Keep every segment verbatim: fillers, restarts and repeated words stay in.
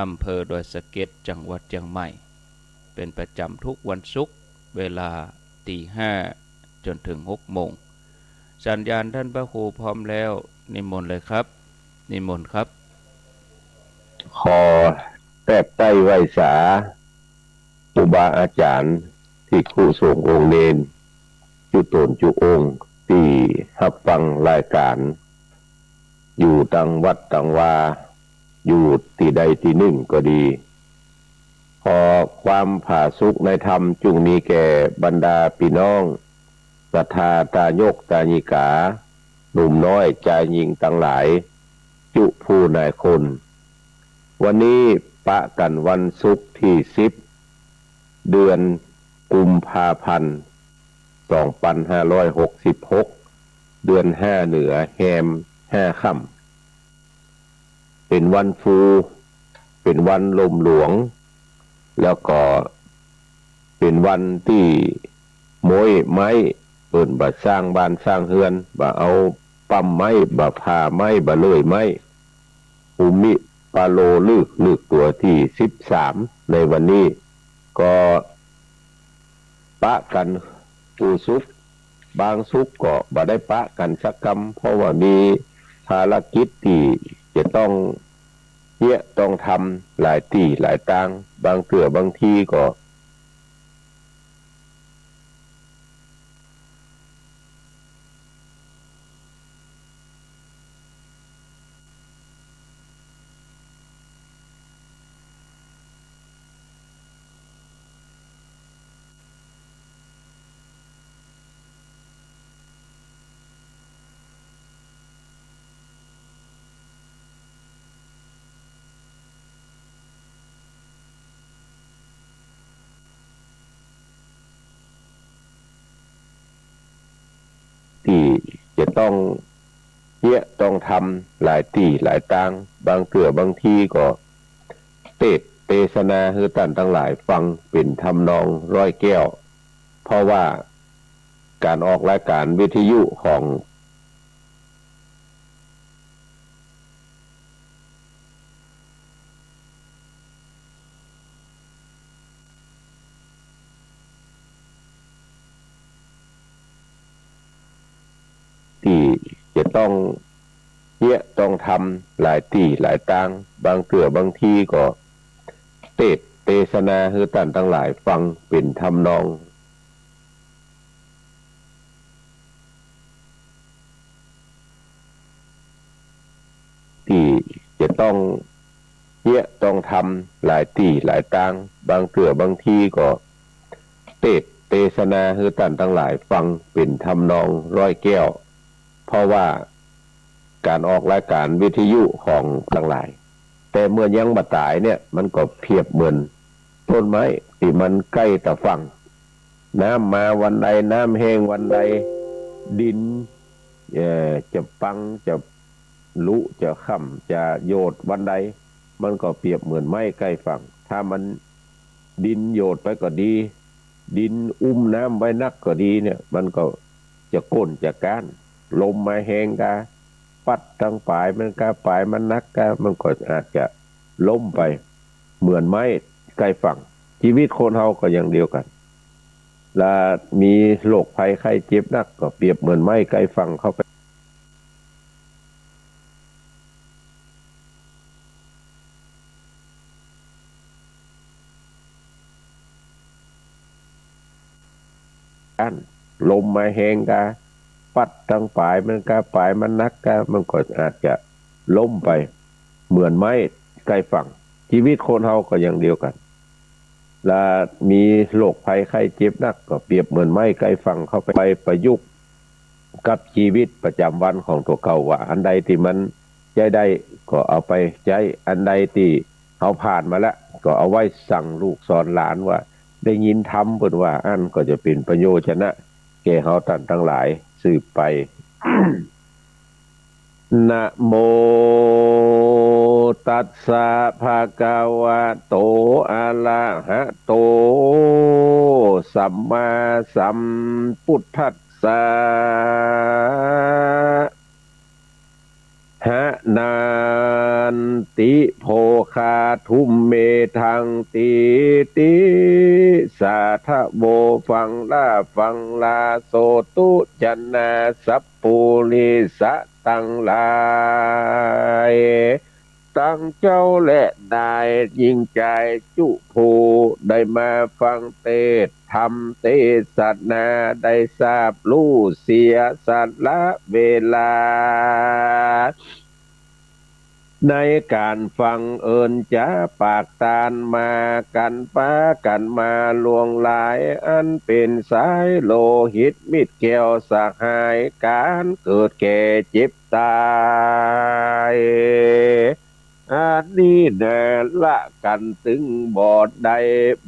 อำเภอดอยสะเก็ด จังหวัดเจียงใหม่ เป๋นประจ๋ำทุกวันศุกร์ เวลาตีห้าจ๋นเถิงหกโมง สัญญาณต้านพระครูพร้อมแล้ว นิมนต์เลยครับ นิมนต์ครับ ขอแตบใต้ไหว้สา ครูบาอาจ๋ารย์ ภิกขุสงฆ์องค์เณร จุ๊ต๋นจุ๊องค์ ตี้ฮับฟังรายก๋าน อยู่ตางวัดตางวา อยู่ตี้ใดตี้นึ่งก็ดี ขอความผาสุกในธรรมจุ่งมีแก่บรรดาปี้น้อง ศรัทธาตายกตายิกา หนุ่มน้อยจายญิงตังหลาย จุผู้หนายคน วันนี้ปะกั๋นวันศุกร์ตี้สิบ เดือนกุมภาพันธ์ สองปันห้าร้อยหกสิบหก เดือนห้าเหนือแฮมห้าค่ำ เป๋นวันฟู เป๋นวันลมหลวง แล้วก็เป๋นวันตี้โม้ยไม้ เปิ้นบ่สร้างบ้านสร้างเฮือน บ่เอาปั๊มไม้ บ่ผ่าไม้ บ่เลื่อยไม้ ภูมิปาโลฤกษ์ ฤกษ์ตั๋วตี้สิบสาม ในวันนี้ ก็ปะกั๋นกู้ศุกร์ บางศุกร์ก็บ่ได้ปะกั๋นสักกำ เพราะว่ามีภารกิจตี้จะต้องเยียะต้องทำหลายตี้หลายตาง บางเตื้อบางทีก็ ตี้จะต้องเยียะต้องทำหลายตี้หลายตาง บางเตื้อบางทีก็เตสน์เตสนาหื้อต้านตังหลายฟังเป๋นทำนองร้อยแก้ว เพราะว่าก๋านออกรายก๋านวิทยุของ ตี้จะต้องเยียะต้องทำหลายตี้หลายตาง บางเตื้อบางทีก็เตสน์เตสนาหื้อต้านตังหลายฟังเป๋นทำนอง ตี้จะต้องเยียะต้องทำหลายตี้หลายตาง บางเตื้อบางทีก็เตสน์เตสนาหื้อต้านตังหลายฟังเป๋นทำนองร้อยแก้ว เพราะว่าก๋านออกรายก๋านวิทยุของตังหลาย แต่เมื่อยังบ่ต๋ายเนี่ย มันก็เปรียบเหมือนต้นไม้ตี้มันใก้ตะฝั่ง น้ำมาวันใด น้ำแห้งวันใด ดิน เอ่อ จะปัง จะลุ จะค่ำ จะโยดวันใด มันก็เปรียบเหมือนไม้ใก้ฝั่ง ถ้ามัน ดินโยดไปก็ดี ดินอุ้มน้ำไว้นักก็ดีเนี่ย มันก็จะก้นจะก้าน ลมมาแฮงกา ปั๊ดตังป๋ายมันกา ป๋ายมันหนักกา มันก็อาจจะล้มไป เหมือนไม้ใก้ฝั่ง จีวิตคนเฮาก็อย่างเดียวกั๋น ละมีโรคภัยไข้เจ็บนัก ก็เปรียบเหมือนไม้ใก้ฝั่งเข้าไป อั้น ลมมาแฮงกา ปั๊ดตังป๋ายมันกา ป๋ายมันหนักกา มันก็อาจจะล้มไป เหมือนไม้ใก้ฝั่ง จีวิตคนเฮาก็อย่างเดียวกั๋น ละมีโรคภัยไข้เจ็บนัก ก็เปรียบเหมือนไม้ใก้ฝั่งเข้าไป ไปประยุกต์กับจีวิตประจ๋ำวันของตั๋วเก่า ว่าอันใดตี้มันใจ๊ได้ก็เอาไปใจ๊ อันใดตี้เฮาผ่านมาแล้ว ก็เอาไว้สั่งลูกสอนหลานว่า ได้ยินธรรมเปิ้นว่าอั้น ก็จะเป๋นประโยชนะแก่เฮาต้านตังหลายสืบไป นะโมตัสสะ ภะคะวะโต อะระหะโต สัมมาสัมพุทธัสสะ หะนันติ โภคา ธุมเมธัง ตีติ สาธะโว ฟังลา ฟังลา โสตุ จนา สัปปุริสะตังหลาย ตังเจ้าและนายญิงจายจุผู้ได้มาฟังเตสน์ธรรมเตสนา ได้ทราบฮู้เสียสละเวลา ในก๋านฟังเอิญจาปากตานมากั๋น ปากั๋นมาหลวงหลาย อันเป๋นสายโลหิตมิตรแก้วสหาย ก๋านเกิดแก่เจ็บต๋าย อันนี้นา ละกั๋นตึงบ่ได้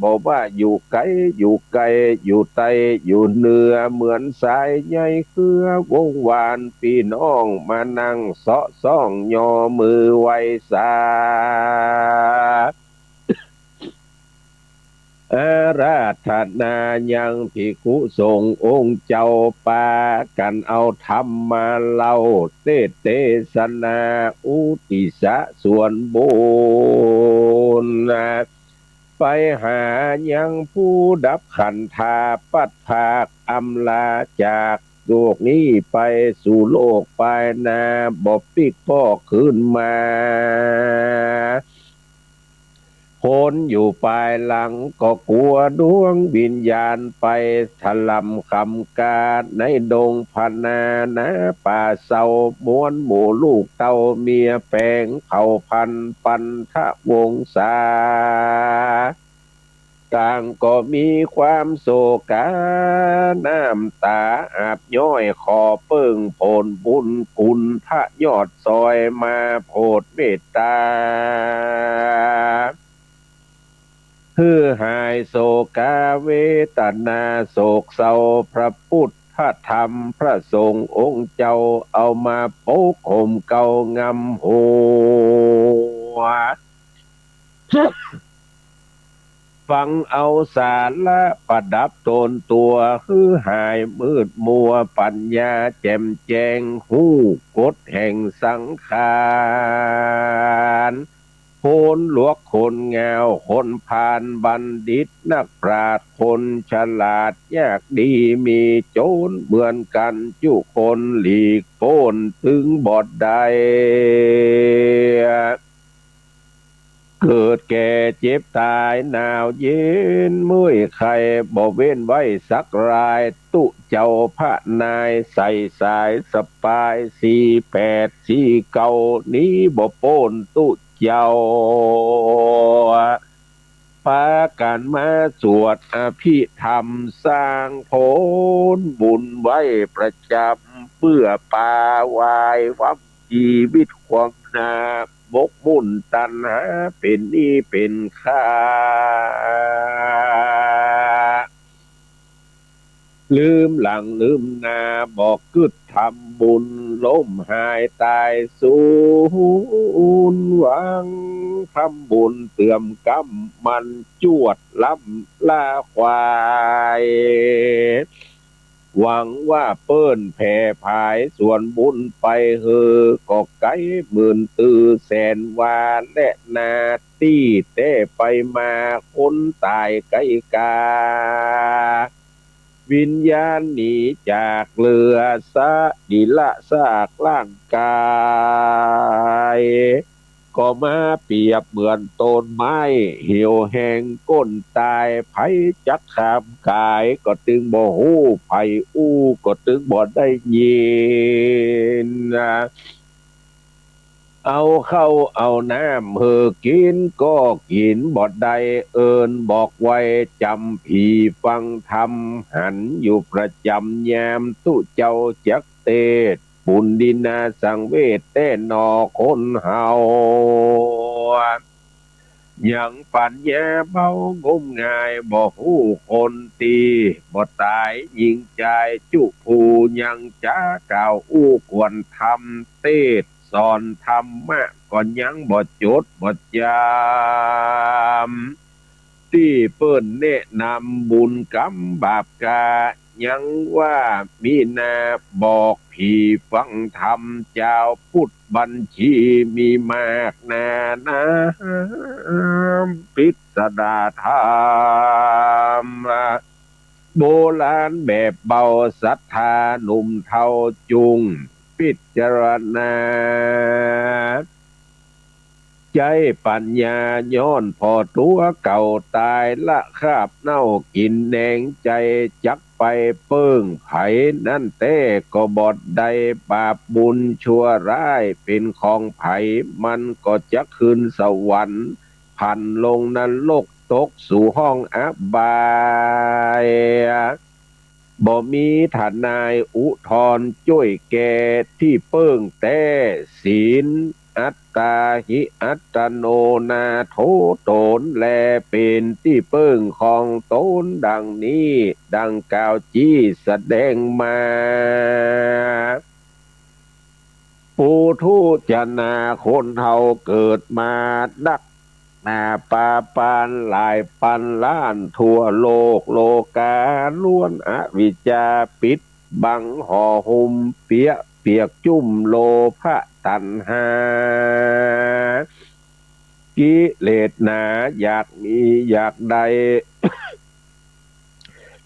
บ่ว่าอยู่ไก๋อยู่ใก้ อยู่ใต้อยู่เหนือ เหมือนสายใยเครือวงวาน ปี้น้องมานั่งเซาะซ้องยอมือไหว้สา อาราธนายังภิกขุสงฆ์องค์เจ้า ปากั๋นเอาธรรมมาเล่าเตสน์เตสนา อุทิศส่วนบุญ ไปหายังผู้ดับขันธา ปัดพรากอำลาจากโลกนี้ไปสู่โลกปายหน้า บ่ปิ๊กปอกคืนมา คนอยู่ปายหลังก็กั๋วดวงวิญญาณไปถล่ำคำกาในดงพนานาป่าเซา มวลหมู่ลูกเต้าเมียแป๋งเผ่าพันธุ์ปันทวงศา ต่างก็มีความโศกา น้ำต๋าอาบย้อย ขอเปิ้งผลบุญคุณพระยอดซอยมาโผดเมตต๋า หื้อหายโศกาเวตนาโศกเศร้า พระพุทธพระธรรมพระสงฆ์องค์เจ้า เอามาปกห่มเกล้างำหัว ฝังเอาสาระประดับตนตัว หื้อหายมืดมัว ปัญญาแจ่มแจ้ง ฮู้กฎแห่งสังขาร คนหลวกคนง่าว คนพาลบัณฑิต นักปราชญ์คนฉลาด ยากดีมีจนเหมือนกั๋นจุคน หลีกป๊นตึงบ่ได้ เกิดแก่เจ็บต๋าย หนาวเย็นเมื่อยไข้ บ่เว้นไว้สักราย ตุ๊เจ้าพระนาย ใส่สายสะปาย สี่แปดสี่เก้า หนีบ่ป๊นตุ๊เจ้า ปากั๋นมาสวดอภิธรรม สร้างผลบุญไว้ประจ๋ำ เปื้อปาไหว้วำ จีวิตความหน้า หมกมุ่นตัณหา เป๋นหนี้เป๋นค่า ลืมหลังลืมหน้า บ่กึ๊ดทำบุญ ล้มหายต๋ายสูญหวัง ทำบุญเติมกำ หมั่นจวดล้ำล่าขวาย หวังว่าเปิ้นแผ่ผายส่วนบุญไปเฮอ ก็ไก๋หมื่นตื้อแสนวา และนาตี้แต๊ไปมา คนต๋ายไก๋กา วิญญาณหนีจากเหลือ สรีระซากร่างก๋าย ก็มาเปรียบเหมือนต้นไม้เหี่ยวแห้ง ก้นต๋าย ใผจักขามก๋าย ก็ตึงบ่ฮู้ ใผอู้ ก็ตึงบ่ได้ยิน เอาข้าวเอาน้ำเฮอกิ๋น ก็กิ๋นบ่ได้ เอิ้นบอกไว้จ๋ำผีฟังธรรม หันอยู่ประจ๋ำยาม ตุ๊เจ้าจักเตสน์ ปุณณดีนาสังเวชแต๊หนอคนเฮา ยังปั๋ญญาเบางมงาย บ่ฮู้คนตี้บ่ต๋าย ญิงจายจุผู้ยังจ๋ากล่าวอู้ควรธรรม เตสน์สอนธรรมะ ก็ยังบ่จดบ่จ๋ำ ตี้เปิ้นแนะนำบุญกรรมบาปกา ยังว่ามีนาบอกผีฟังธรรม จาวพุทธบัญชีมีมากนานา พิสดารธรรม โบราณแบบเบา ศรัทธาหนุ่มเฒ่าจุ่งพิจารณา ใจ๊ปัญญาย้อนผ่อตั๋วเก่าต๋าย ละคราบเน่ากิ๋นแหนง ใจ๋จักไปเปิ้งใผ นั้นแต๊ก็บ่ได้ บาปบุญชั่วร้ายเป๋นของใผ มันก็จักขึ้นสวรรค์ ผันลงนรก ตกสู่ห้องอบาย บ่มีทนายอุทธรณ์จ้วยแก้ ตี้เปิ้งแต๊ศีล อัตตาหิอัตโตนาโถ ต๋นแลเป๋นตี้เปิ้งของต๋น ดังนี้ ดังกล่าวจี้แสดงมา ปุถุชนาคนเฮาเกิดมานัก นาปาปานหลายปันล้านทั่วโลก โลกาล้วนอวิชชาปิดบังห่อหุ้ม เปียะเปียกจุ่มโลภะตัณหา กิเลสหนาอยากมีอยากได้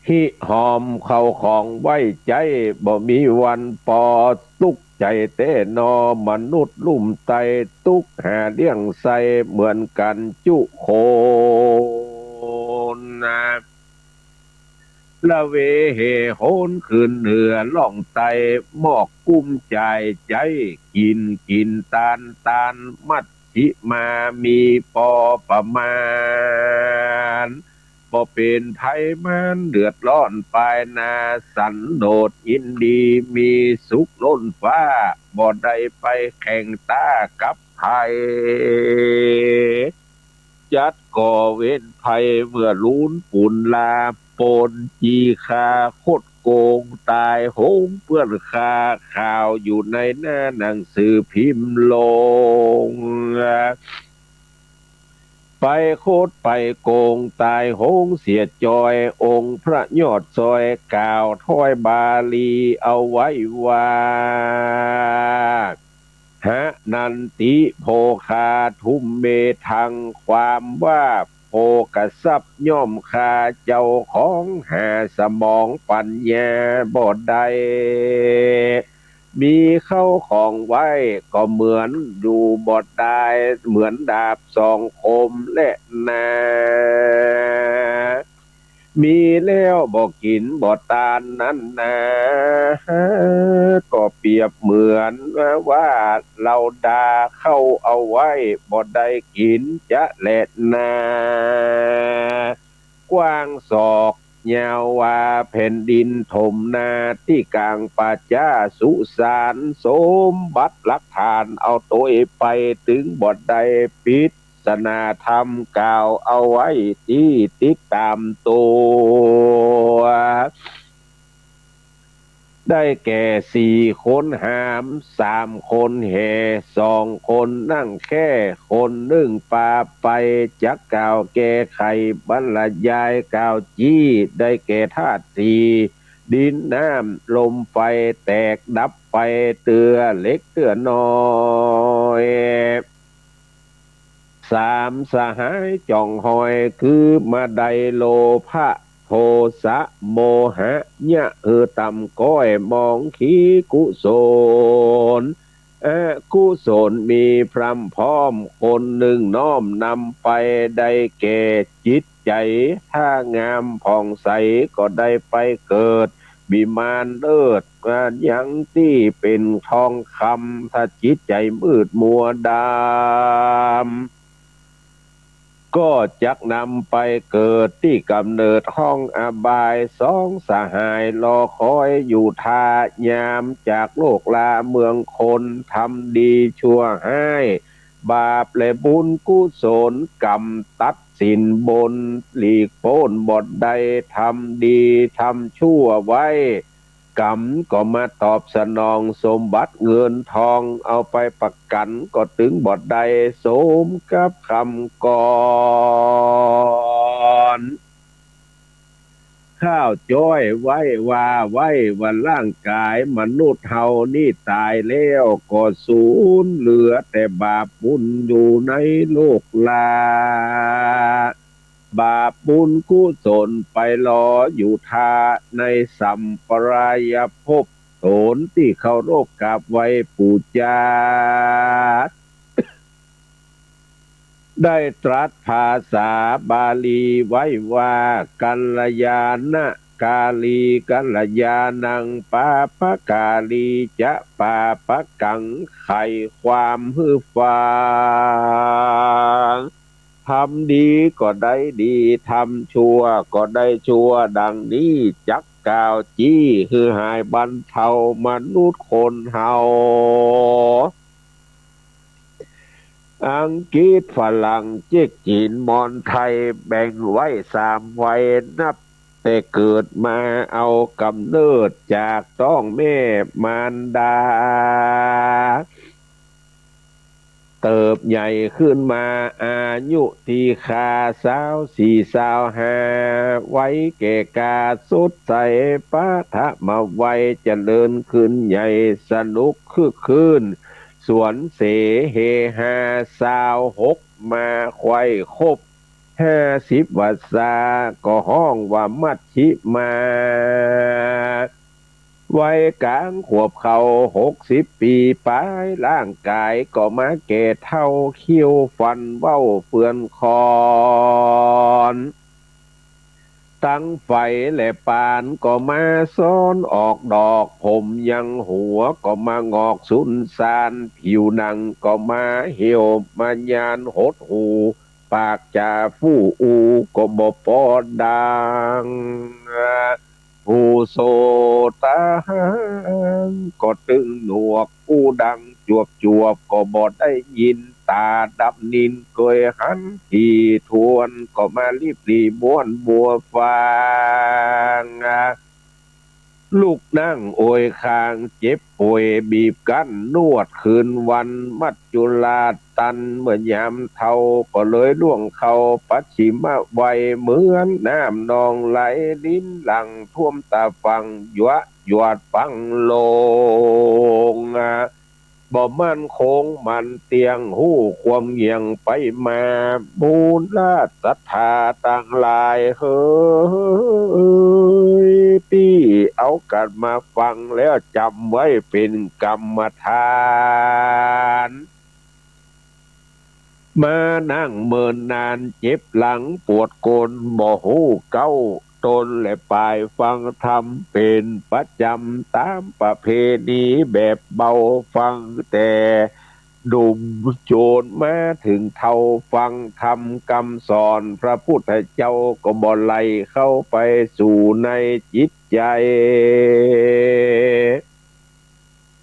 หิหอมเข้าของไว้ใจ๊ บ่มีวันปอ ตุ๊กข์ใจ๋แต๊นอ มนุษย์ลุ่มไต้ ตุ๊กข์หาเลี้ยงใส่เหมือนกั๋นจุคนนา ละเวเหโหนขึ้นเหนือล่องใต้ มอกกุ้มจ่ายใจ๊กิ๋น กิ๋นตาน ตานมัชฌิมามีปอประมาณ บ่เป๋นภัยมารเดือดร้อนปายนา สันโดษยินดีมีสุขล้นฟ้า บ่ได้ไปแข่งต้ากับใผ จัดก่อเวรภัยเมื่อลูนปูนลา ปนจีฆ่าคดโกงต๋ายโหงเปื้อนฆ่า ข่าวอยู่ในหน้าหนังสือพิมพ์ลง ไปคดไปโกงต๋ายโหงเสียจอย องค์พระยอดซอยกล่าวถ้อยบาลีเอาไว้ว่า หะนันติโภคาธุมเมธัง ความว่าโภคทรัพย์ย่อมฆ่าเจ้าของ หาสมองปัญญาบ่ได้ มีเข้าของไว้ก็เหมือนอยู่บ่ได้ เหมือนดาบสองคมแลนา มีแล้วบ่กิ๋นบ่ตานนั้นนา ก็เปรียบเหมือนว่าเหล้าดาเข้าเอาไว้บ่ได้กิ๋นจะแลนา กว้างศอกยาววา แผ่นดินถมนา ตี้ก๋างป่าจ๊าสุสาน สมบัติหลักฐานเอาตวยไป ตึงบ่ได้ ปริศนาธรรมกล่าวเอาไว้ตี้ติดต๋ามตั๋ว ได้แก่สี่คนหาม สามคนแห่ สองคนนั่งแคร่ คนนึ่งปาไป จักกล่าวแก้ไขบรรยายกล่าวจี้ ได้แก่ธาตุสี่ ดินน้ำลมไฟ แตกดับไปเตื้อเล็กเตื้อน้อย สามสหายจ่องฮอย คือมาไดโลภะ โทสะ โมหะ เยียะหื้อต่ำก้อย มองขีกุศล อกุศลมีพร่ำพร้อม คนนึ่งน้อมนำไป ได้แก่จิตใจ๋ ถ้างามผ่องใส ก็ได้ไปเกิดวิมานเลิศ ยังตี้เป๋นทองคำ ถ้าจิตใจ๋มืดมัวดำ ก็จักนำไปเกิดตี้ก๋ำเนิดห้องอบาย สองสหายรอคอยอยู่ท่า ยามจากโลกลาเมืองคน ทำดีชั่วฮ้าย บาปและบุญกุศลกรรมตัดสินบน หลีกป๊นบ่ได้ ทำดีทำชั่วไว้ กรรมก็มาตอบสนอง สมบัติเงินทองเอาไปประกั๋น ก็ตึงบ่ได้สมกับคำก่อน ข้าจ้อยไว้ว่า ไว้ว่าร่างก๋ายมนุษย์เฮานี้ต๋ายแล้วก็สูญ เหลือแต่บาปบุญอยู่ในโลกลา บาปบุญกุศลไปรออยู่ท่าในสัมปรายภพ ต๋นตี้เคารพกราบไหว้ปู๋จา ได้ตรัสภาษาบาลีไว้ว่า กัลยาณกาลี กัลยาณัง ปาปกาลีจะ ปาปกัง ไขความหื้อฟัง ทำดีก็ได้ดี ทำชั่วก็ได้ชั่ว ดังนี้จักกล่าวจี้ หื้อหายบรรเทามนุษย์คนเฮา อังกฤษ ฝรั่ง เจ๊ก จีน มอญ ไทย แบ่งไว้สามวัย นับแต่เกิดมาเอาก๋ำเนิดจากต๊องแม่มารดา เติบใหญ่ขึ้นมาอายุตี้คาซาวสี่ซาวห้า วัยแก่กล้าสดใส ปฐมวัยเจริญขึ้นใหญ่ สนุกคึกคื้น สวนเสเฮฮา ซาวหกมาใค่ครบ ห้าสิบวรรษา ก็ฮ้องว่ามัชฌิมา วัยก๋างขวบเข้าหกสิบปี๋ปาย ร่างก๋ายก็มาแก่เฒ่า เขี้ยวฟันเว้าเฟือนคอน ตังไฝและปานก็มาซ้อนออกดอก ผมยังหัวก็มางอกสุนซาน ผิวหนังก็มาเหี่ยว มายานหดหู่ ปากจ๋าฟู่อู้ก็บ่ปอดัง หูโสตหังก็ตึงหนวก อู้ดังจวบๆ ก็บ่ได้ยิน ต๋าดำนินเกยหัน ถี่ถ้วนก็มาลิบหลีบ้วนบัวฟาง ลุกนั่งโอยคาง เจ็บป่วยบีบกั้นนวดคืนวัน มัจจุราชตันเมื่อยามเฒ่า ก็เลยล่วงเข้าปัจฉิมวัย เหมือนน้ำนองไหลรินหลั่งท่วมตาฝั่ง หยวะหยวดปังลง บ่มั่นคงมันเตี้ยง ฮู้ความเหยี่ยงไปมา หมู่ราชศรัทธาตังหลายเฮย ตี้เอากั๋นมาฟังแล้วจ๋ำไว้เป๋นกรรมฐาน มานั่งเมินนาน เจ็บหลังปวดก้น บ่ฮู้เก๊าตนและปาย ฟังธรรมเป๋นประจ๋ำ ต๋ามประเพณีแบบเบา ฟังแต่หนุ่มโจรมาเถิงเฒ่า ฟังธรรมกำสอนพระพุทธเจ้า ก็บ่ไหลเข้าไปสู่ในจิตใจ๋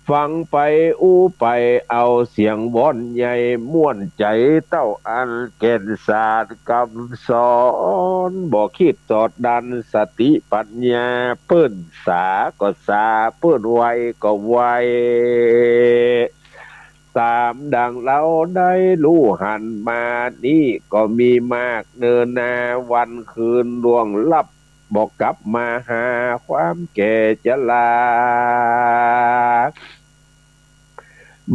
ฟังไปอู้ไปเอาเสียงว้อนใหญ่ ม่วนใจ๋เต้าอั้นแก่นสารกำสอน บ่คิดสอดดันสติปัญญา เปิ้นสาก็สา เปิ้นไวก็ไว ต๋ามดังเฮาได้ฮู้หันมา นี้ก็มีมากเนินนา วันคืนล่วงลับ บ่กลับมาหา ความแก่ชรา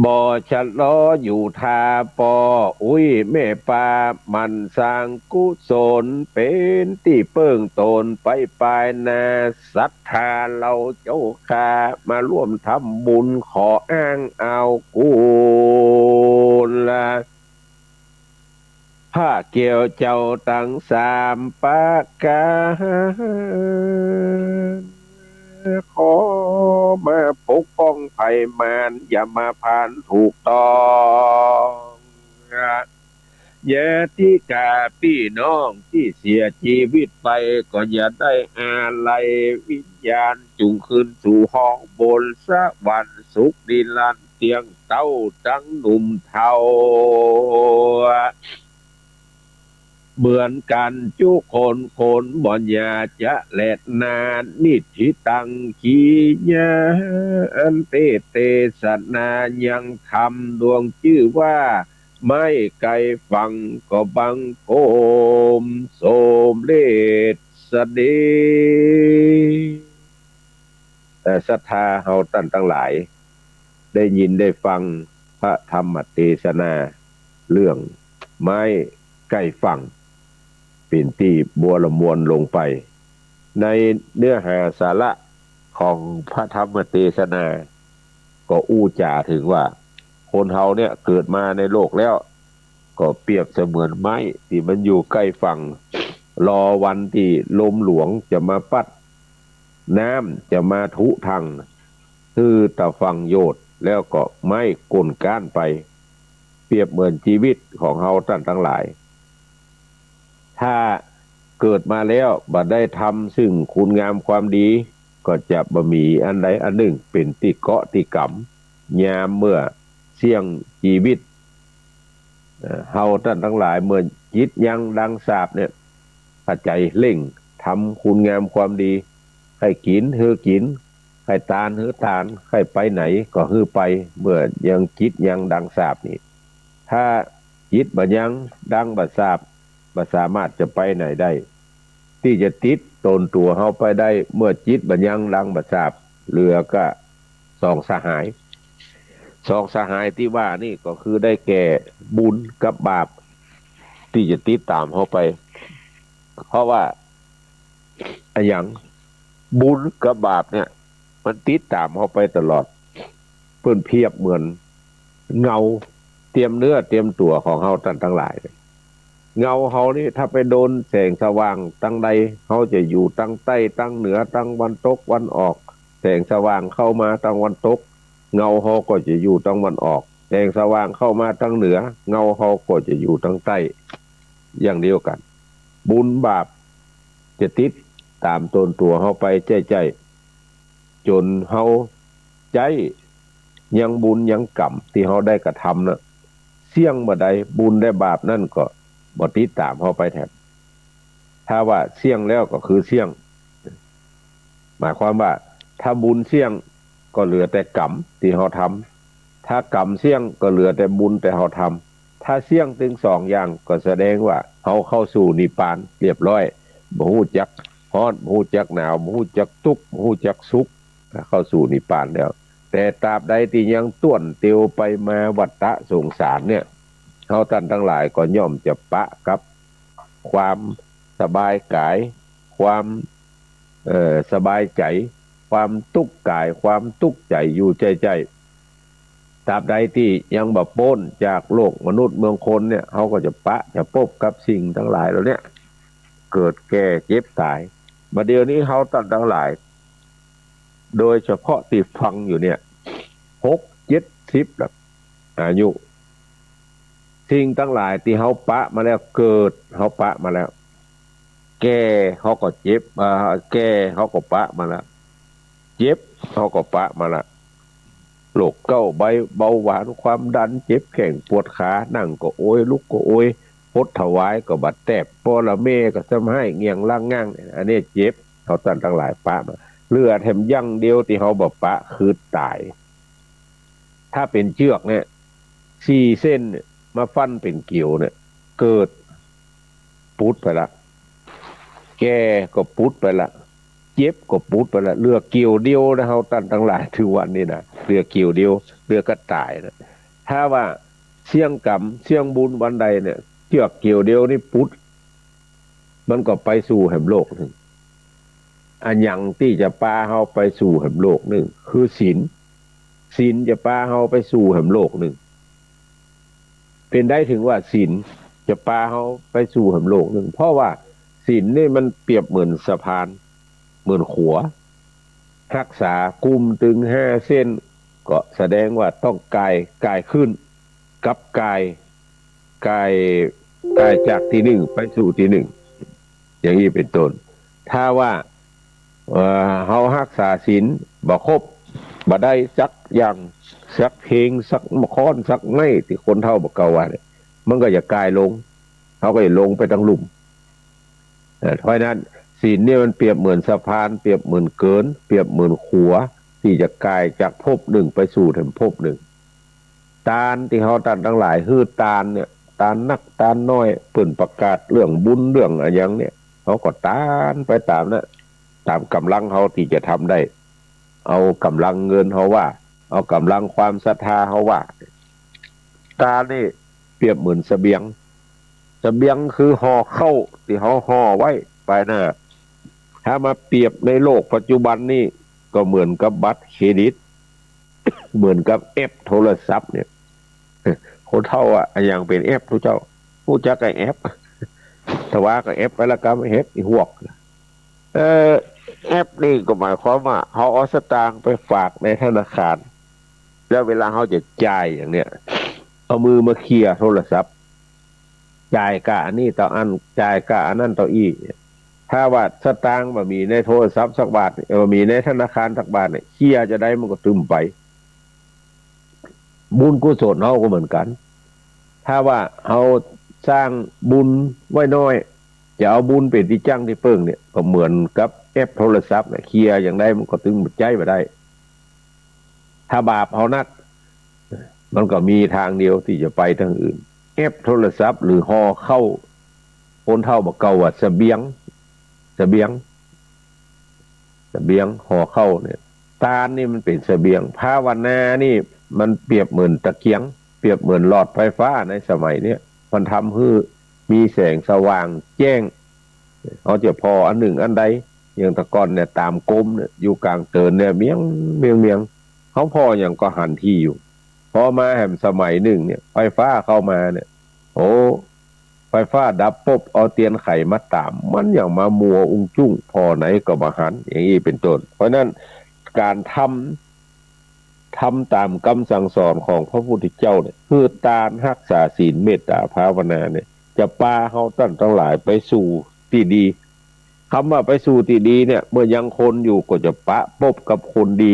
บ่ชะลออยู่ท่า ป้ออุ๊ยแม่ป้า หมั่นสร้างกุศล เป๋นตี้เปิ้งต๋นไปปายหน้า ศรัทธาเฮาเจ้าข้า มาร่วมทำบุญ ขออ้างเอากุศล พระแก้วเจ้าตังสามประก๋าน ขอมาปกป้องภัยมาร อย่ามาผ่านถูกต้อง ญาติกาปี้น้องตี้เสียจีวิตไป ก็อย่าได้อาลัย วิญญาณจุ่งคืนสู่ห้องบน สวรรค์สุขนิรันดร์ เตี้ยงเต๊าตังหนุ่มเฒ่า เหมือนกั๋นจุคนคน บ่อย่าจะแลนา นิทธิตัง ขีญา อันเต เตสนา ยังธรรมดวงจื้อว่า ไม้ไกลฝั่ง ก็บังคมสมเร็จ สดี เอ่อ ศรัทธาเฮาต้านตังหลาย ได้ยินได้ฟังพระธรรมเตสนา เรื่องไม้ใก้ฝั่ง เป๋นตี้บัวละมวลลงไป ในเนื้อหาสาระของพระธรรมเตสนา ก็อู้จ๋าเถิงว่า คนเฮาเนี่ยเกิดมาในโลกแล้ว ก็เปรียบเสมือนไม้ตี้มันอยู่ใก้ฝั่ง รอวันตี้ลมหลวงจะมาปั๊ด น้ำจะมาถุถัง หื้อตะฝั่งโยด แล้วก็ไม้ก้นก๊านไป เปรียบเหมือนจีวิตของเฮาต้านตังหลาย ถ้าเกิดมาแล้วบ่ได้ทำซึ่งคุณงามความดี ก็จะบ่มีอันใดอันนึ่งเป๋นตี้เกาะตี้ก๋ำ ยามเมื่อเสี้ยงจีวิต เอ่อ เฮาต้านตังหลายเมื่อจิตยังดังสาปเนี่ย ใค่ใจ๋เร่งทำคุณงามความดี ใค่กิ๋นหื้อกิ๋น ใค่ตานหื้อตาน ใค่ไปไหนก็หื้อไป เมื่อยังจิตยังดังสาปนี่ ถ้าจิตบ่ยังดังบ่สาป บ่สามารถจะไปไหนได้ ตี้จะติดตนตั๋วเฮาไปได้ เมื่อจิตบ่ยังดังบ่สาป เหลือก็สองสหาย สองสหายตี้ว่านี่ก็คือได้แก่บุญกับบาป ตี้จะติดต๋ามเฮาไป เพราะว่า อะหยัง บุญกับบาปเนี่ย มันติดต๋ามเฮาไปตลอด เปิ้นเปรียบเหมือนเงาเตียมเนื้อเตียมตั๋วของเฮาต้านตังหลาย เงาเฮานี่ถ้าไปโดนแสงสว่างตางใด เฮาจะอยู่ตางใต้ตางเหนือตางวันตกวันออก แสงสว่างเข้ามาตางวันตก เงาเฮาก็จะอยู่ตางวันออก แสงสว่างเข้ามาตางเหนือ เงาเฮาก็จะอยู่ตางใต้ อย่างเดียวกั๋น บุญบาปจะติดต๋ามตนตั๋วเฮาไปใจ้ๆ จ๋นเฮาใจ๊ยังบุญยังกรรมตี้เฮาได้กระทำน่ะ เสี้ยงบ่ได้ บุญและบาปนั้นก็บ่ติดต๋ามเฮาไปแถม ถ้าว่าเสี้ยงแล้วก็คือเสี้ยง หมายความว่าถ้าบุญเสี้ยงก็เหลือแต่กรรมตี้เฮาทำ ถ้ากรรมเสี้ยงก็เหลือแต่บุญตี้เฮาทำ ถ้าเสี้ยงตึงสองอย่างก็แสดงว่าเฮาเข้าสู่นิพพานเรียบร้อย บ่ฮู้จักฮ้อน บ่ฮู้จักหนาว บ่ฮู้จักตุ๊กข์ บ่ฮู้จักสุข เข้าสู่นิพพานแล้ว แต่ตราบใดตี้ยังต้วนเตียวไปมาวัฏฏะสงสารเนี่ย เฮาต้านตังหลายก็ย่อมจะปะกับความสบายกาย ความ เอ่อ สบายใจ๋ ความตุ๊กข์กาย ความตุ๊กข์ใจ๋อยู่ใจ้ๆ ตราบใดตี้ยังบ่ป๊นจากโลกมนุษย์เมืองคนเนี่ย เฮาก็จะปะจะปบกับสิ่งตังหลายเหล่าเนี้ย เกิดแก่เจ็บต๋าย บ่าเดี่ยวนี้เฮาต้านตังหลาย โดยเฉพาะตี้ฟังอยู่เนี่ย หกเจ็ดสิบแล้ว อายุ สิ่งตังหลายตี้เฮาปะมาแล้ว เกิดเฮาปะมาแล้ว แก่เฮาก็เจ็บ อ่า แก่เฮาก็ปะมาแล้ว เจ็บเฮาก็ปะมาแล้ว โรคเก้าใบ เบาหวาน ความดัน เจ็บแข้งปวดขา นั่งก็โอย ลุกก็โอย หดถวายก็บ่าแต๊บ ป้อละแม่ก็ซ้ำไห้เงี่ยงล่างง่าง อันนี้เจ็บ เฮาต้านตังหลายปะมา เหลือแถมอย่างเดียวตี้เฮาบ่ปะคือต๋าย ถ้าเป๋นเจื้อกเนี่ย สี่เส้นเนี่ย มาฟั่นเป๋นเกลียวเนี่ย เกิด ปุดไปละ แก่ก็ปุดไปละ เจ็บก็ปุดไปละ เหลือเกลียวเดียวนะ เฮาต้านตังหลายถือวันนี้นะ เหลือเกลียวเดียว เหลือก็ต๋ายนะ ถ้าว่าเสี้ยงกรรม เสี้ยงบุญวันใดเนี่ย เจื้อกเกลียวเดียวนี่ปุด มันก็ไปสู่แหมโลกนึ่ง อะหยังตี้จะปาเฮาไปสู่แหมโลกนึ่ง คือศีล ศีลจะปาเฮาไปสู่แหมโลกนึ่ง เป๋นใดถึงว่าศีลจะปาเฮาไปสู่แหมโลกนึ่ง เพราะว่าศีลนี่มันเปรียบเหมือนสะพาน เหมือนขัว ฮักษากุมตึงห้าเส้น ก็แสดงว่าต้องก่าย ก่ายขึ้น กับก่าย ก่าย ก่ายจากตี้นึ่งไปสู่ตี้นึ่ง อย่างอี้เป๋นต้น ถ้าว่า เอ่อ เฮาฮักษาศีลบ่ครบ บ่ได้สักอย่าง สักเพง สักค้อน สักไม้ ตี้คนเฒ่าบ่าเก่าว่าเนี่ย มันก็จะก่ายลง เฮาก็จะลงไปตางลุ่ม เอ่อ เพราะฉะนั้นศีลเนี่ยมันเปรียบเหมือนสะพาน เปรียบเหมือนเกิน เปรียบเหมือนขัว ตี้จะก่ายจากภพนึ่งไปสู่แถมภพนึ่ง ตานตี้เฮาต้านตังหลายหื้อตานเนี่ย ตานนักตานน้อย เปิ้นประกาศเรื่องบุญเรื่องอะหยังเนี่ย เขาก็ตานไปต๋ามนั้น ต๋ามก๋ำลังเขาตี้จะทำได้ เอาก๋ำลังเงินเขาว่า เอาก๋ำลังความศรัทธาเขาว่า ตานนี่เปรียบเหมือนเสบียง เสบียงคือห่อข้าวตี้เขาห่อไว้ปายหน้า ถ้ามาเปรียบในโลกปัจจุบันนี่ก็เหมือนกับบัตรเครดิต เหมือนกับแอปโทรศัพท์เนี่ย คนเฒ่าอะ อะหยังเป๋นแอป ฮู้เจ้า ฮู้จักไอ้แอป ถ้าว่าก็แอปไปละกำ แอปอีหวก เอ่อ แอปนี่ก็หมายความว่าเขาเอาสตางค์ไปฝากในธนาคาร แล้วเวลาเขาจะจ่ายอย่างเนี้ย เอามือมาเคลียร์โทรศัพท์ จ่ายก้าอันนี้เต้าอั้น จ่ายก้าอันนั้นเต้าอี้ ถ้าว่าสตางค์บ่มีในโทรศัพท์สักบาท บ่มีในธนาคารสักบาทเนี่ย เคลียร์จะใดมันก็ตึงไป บุญกุศลเฮาก็เหมือนกั๋น ถ้าว่าเฮาสร้างบุญไว้น้อย จะเอาบุญเป๋นตี้จั้งตี้เปิ้งเนี่ย ก็เหมือนกับแอปโทรศัพท์เนี่ย เคลียร์อย่างใดมันก็ตึงใจ๊บ่ได้ ถ้าบาปเฮานัก มันก็มีตางเดียวตี้จะไปตางอื่น แอปโทรศัพท์หรือห่อข้าว คนเฒ่าบ่าเก่าว่าเสบียง เสบียง เสบียง ห่อข้าวเนี่ย ตานนี่มันเป๋นเสบียง ภาวนานี่มันเปรียบเหมือนตะเกียง เปรียบเหมือนหลอดไฟฟ้าในสมัยเนี้ย มันทำหื้อมีแสงสว่างแจ้ง เฮาจะผ่ออันนึ่งอันใด อย่างแต่ก่อนเนี่ย ต๋ามกรมเนี่ย อยู่ก๋างเตินเนี่ย เมียง เมียง เมียง เฮาผ่อหยังก็หันทีอยู่ พอมาแหมสมัยนึ่งเนี่ย ไฟฟ้าเข้ามาเนี่ย โอ้ ไฟฟ้าดับปุ๊บ เอาเตียนไขมาต๋าม มันหยังมามัวอุงจุ้ง ผ่อไหนก็บ่หัน อย่างอี้เป๋นต้น เพราะฉะนั้นก๋านทำ ทำต๋ามกำสั่งสอนของพระพุทธเจ้าเนี่ย คือตาน ฮักษาศีล เมตต๋า ภาวนาเนี่ย จะปาเฮาต้านตังหลายไปสู่ตี้ดี กำว่าไปสู่ตี้ดีเนี่ย เมื่อยังคนอยู่ก็จะปะปบกับคนดี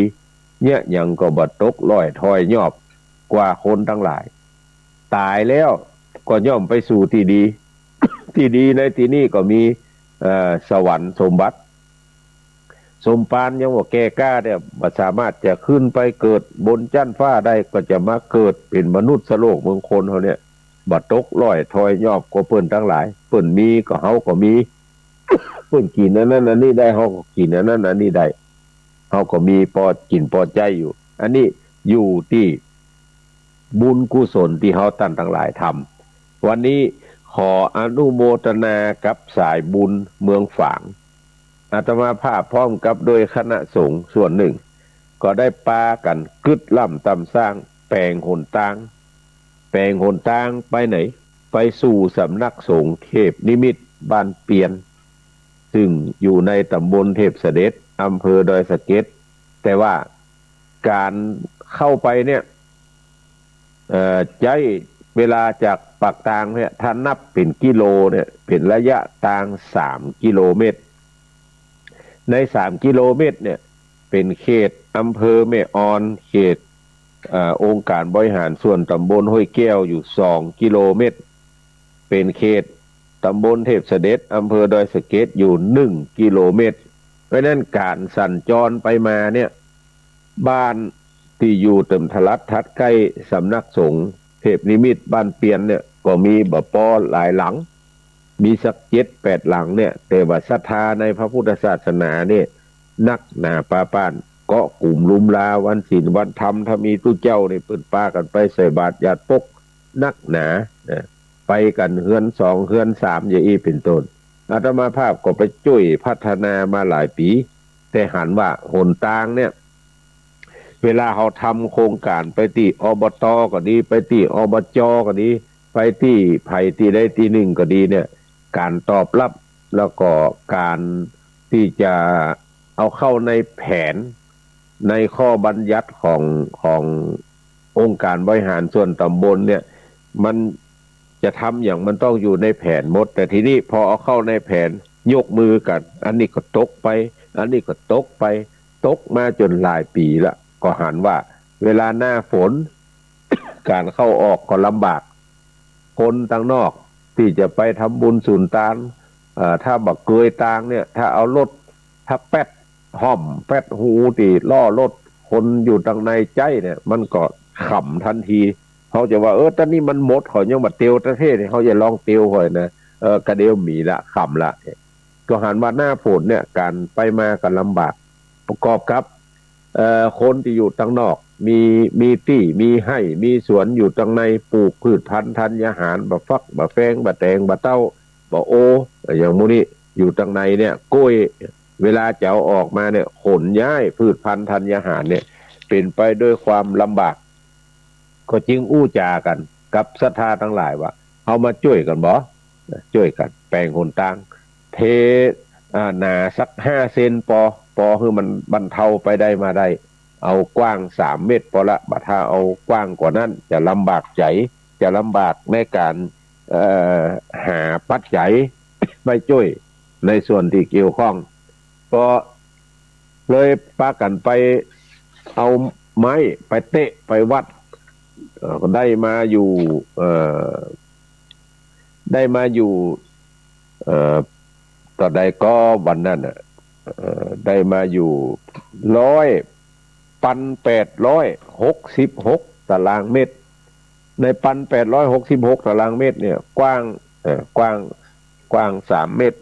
เยียะหยังก็บ่ตกล่อยถอยยอบกว่าคนตังหลาย ต๋ายแล้วก็ย่อมไปสู่ตี้ดี ตี้ดีในตี้นี้ก็มี เอ่อ สวรรค์สมบัติ สมภารยังบ่แก่กล้าเนี่ย บ่สามารถจะขึ้นไปเกิดบนจั๊นฟ้าได้ ก็จะมาเกิดเป๋นมนุษย์โลกเมืองคนเฮาเนี่ย บ่ตกล่อยถอยยอบกว่าเปิ้นตังหลาย เปิ้นมีก็เฮาก็มี เปิ้นกิ๋นอันนั้นอันนี้ได้ เฮาก็กิ๋นอันนั้นอันนี้ได้ เฮาก็มีปอกิ๋นปอใจ๊อยู่ อันนี้อยู่ตี้บุญกุศลตี้เฮาต้านตังหลายทำ วันนี้ขออนุโมทนากับสายบุญเมืองฝาง อาตมาภาพพร้อมกับโดยคณะสงฆ์ส่วนนึ่ง ก็ได้ปากั๋นกึ๊ดล่ำต๋ำสร้าง แป๋งหนตาง แป๋งหนตางไปไหน ไปสู่สำนักสงฆ์เทพนิมิตบ้านเปียน ซึ่งอยู่ในต๋ำบลเทพเสด็จ อำเภอดอยสะเก็ด แต่ว่าก๋านเข้าไปเนี่ย เอ่อ ใจ๊เวลาจากปากตางเนี่ย ถ้านับเป๋นกิโลเนี่ย เป๋นระยะตางสามกิโลเมตร ในสามกิโลเมตรเนี่ย เป๋นเขตอำเภอแม่ออน เขต เอ่อ องค์การบริหารส่วนต๋ำบลห้วยแก้วอยู่สองกิโลเมตร เป๋นเขตต๋ำบลเทพเสด็จ อำเภอดอยสะเก็ดอยู่หนึ่งกิโลเมตร เพราะฉะนั้นก๋านสัญจรไปมาเนี่ย บ้านตี้อยู่เติมทะลัดถัดใก้สำนักสงฆ์เทพนิมิตบ้านเปียนเนี่ย ก็มีบ่ปอหลายหลัง มีสักเจ็ดแปดหลังเนี่ย แต่ว่าศรัทธาในพระพุทธศาสนาเนี่ย นักหนาปาป้าน เกาะกุมลุมลาวันศีลวันธรรม ถ้ามีตุ๊เจ้าเนี่ย เปิ้นปากั๋นไปใส่บาตรหยาดปก นักหนา นะ ไปกั๋นเฮือนสองเฮือนสาม อย่างอี้เป๋นต้น อาตมาภาพก็ไปจ้วยพัฒนามาหลายปี๋ แต่หันว่าหนตางเนี่ย เวลาเฮาทำโครงก๋านไปตี้ อบต. ก็ดี ไปตี้ อบจ. ก็ดี ไปตี้ใผตี้ใดตี้นึ่งก็ดีเนี่ย ก๋านตอบรับ แล้วก็ก๋านตี้จะเอาเข้าในแผน ในข้อบัญญัติของ ขององค์การบริหารส่วนต๋ำบลเนี่ย มันจะทำหยังมันต้องอยู่ในแผนหมด แต่ทีนี้พอเอาเข้าในแผน ยกมือกั๋น อันนี้ก็ตกไป อันนี้ก็ตกไป ตกมาจ๋นหลายปี๋ละ ก็หันว่าเวลาหน้าฝน ก๋านเข้าออกก็ลำบาก คนตังนอกตี้จะไปทำบุญสุนตาน เอ่อ ถ้าบ่เกยตางเนี่ย ถ้าเอารถ ถ้าแป๊ดฮ่อม แป๊ดฮูตี้ล้อรถ คนอยู่ตังในใจ๊เนี่ย มันก็ขำตันที เฮาจะว่า เออ ต๋อนนี้มันหมด เขายังบ่เตียวตะเต๊ะเนี่ย เฮาจะลองเตียวค่อยนะ เออ กะเดียวมีละ ขำละ ก็หันว่าหน้าฝนเนี่ยก๋านไปมาก็ลำบาก ประกอบกับ เอ่อ คนตี้อยู่ตังนอก มี มีตี้ มีไฮ่ มีสวนอยู่ตังใน ปลูกพืชพันธุ์ธัญญาหาร บ่าฟัก บ่าแฟง บ่าแตง บ่าเต๊า บ่าโอ อย่างหมู่นี้ อยู่ตังในเนี่ย กล้วย เวลาจะเอาออกมาเนี่ย ขนย้ายพืชพันธุ์ธัญญาหารเนี่ย เป๋นไปด้วยความลำบาก ก็จึงอู้จ๋ากั๋นกับศรัทธาตังหลายว่า เฮามาจ้วยกั๋นบ่ จ้วยกั๋นแป๋งหนตาง เท อ่า หนาสักห้าเซนปอ ปอหื้อมันบรรเทาไปได้มาได้ เอากว้างสามเมตรปอละ บ่าถ้าเอากว้างกว่านั้นจะลำบากใจ๋ จะลำบากในก๋าน เอ่อ หาปัจจัยไปจ้วยในส่วนตี้เกี่ยวข้อง ก็เลยปากั๋นไปเอาไม้ไปเตะไปวัด เอ่อ ได้มาอยู่ เอ่อ ได้มาอยู่ เอ่อ เต้าใดก็วันนั้นน่ะ เอ่อ ได้มาอยู่ร้อย ปันแปดร้อยหกสิบหกตารางเมตร ในปันแปดร้อยหกสิบหกตารางเมตรเนี่ย กว้าง เอ่อ กว้าง กว้างสามเมตร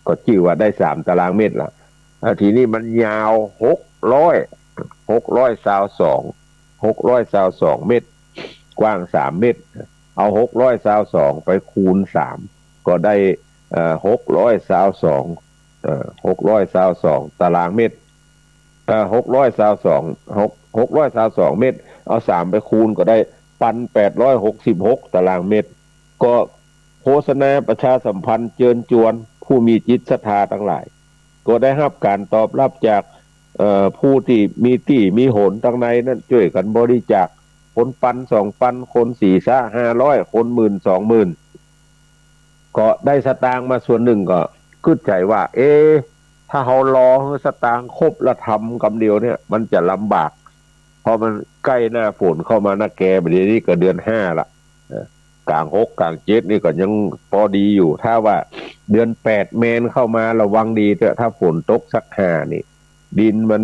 ก็จื้อว่าได้สามตารางเมตรละ อ่า ทีนี้มันยาวหกร้อย หกร้อยซาวสอง หกร้อยซาวสองเมตร กว้างสามเมตร เอาหกร้อยซาวสองไปคูณสาม ก็ได้ เอ่อ หกร้อยซาวสอง เอ่อ หกร้อยซาวสองตารางเมตร เอ่อ หกร้อยซาวสอง หก หกร้อยซาวสองเมตร เอาสามไปคูณก็ได้ปันแปดร้อยหกสิบหกตารางเมตร ก็โฆษณาประชาสัมพันธ์เจิญจวนผู้มีจิตศรัทธาตังหลาย ก็ได้ฮับก๋านตอบฮับจาก เอ่อ ผู้ตี้มีตี้มีหนตังในนั้น จ้วยกั๋นบริจาค คนปันสองปัน คนสี่ซะห้าร้อย คนหมื่นสองหมื่น ก็ได้สตางค์มาส่วนนึ่ง ก็กึ๊ดใจ๋ว่า เอ๊ะ ถ้าเฮารอหื้อสตางค์ครบละทำกำเดียวเนี่ย มันจะลำบาก เพราะมันใก้หน้าฝนเข้ามานักแก บ่าเดี่ยวนี้ก็เดือนห้าละ เอ่อ ก๋างหกก๋างเจ็ดนี่ก็ยังปอดีอยู่ ถ้าว่าเดือนแปดแมนเข้ามา ระวังดีเต๊อะ ถ้าฝนตกสักห้านี่ ดินมัน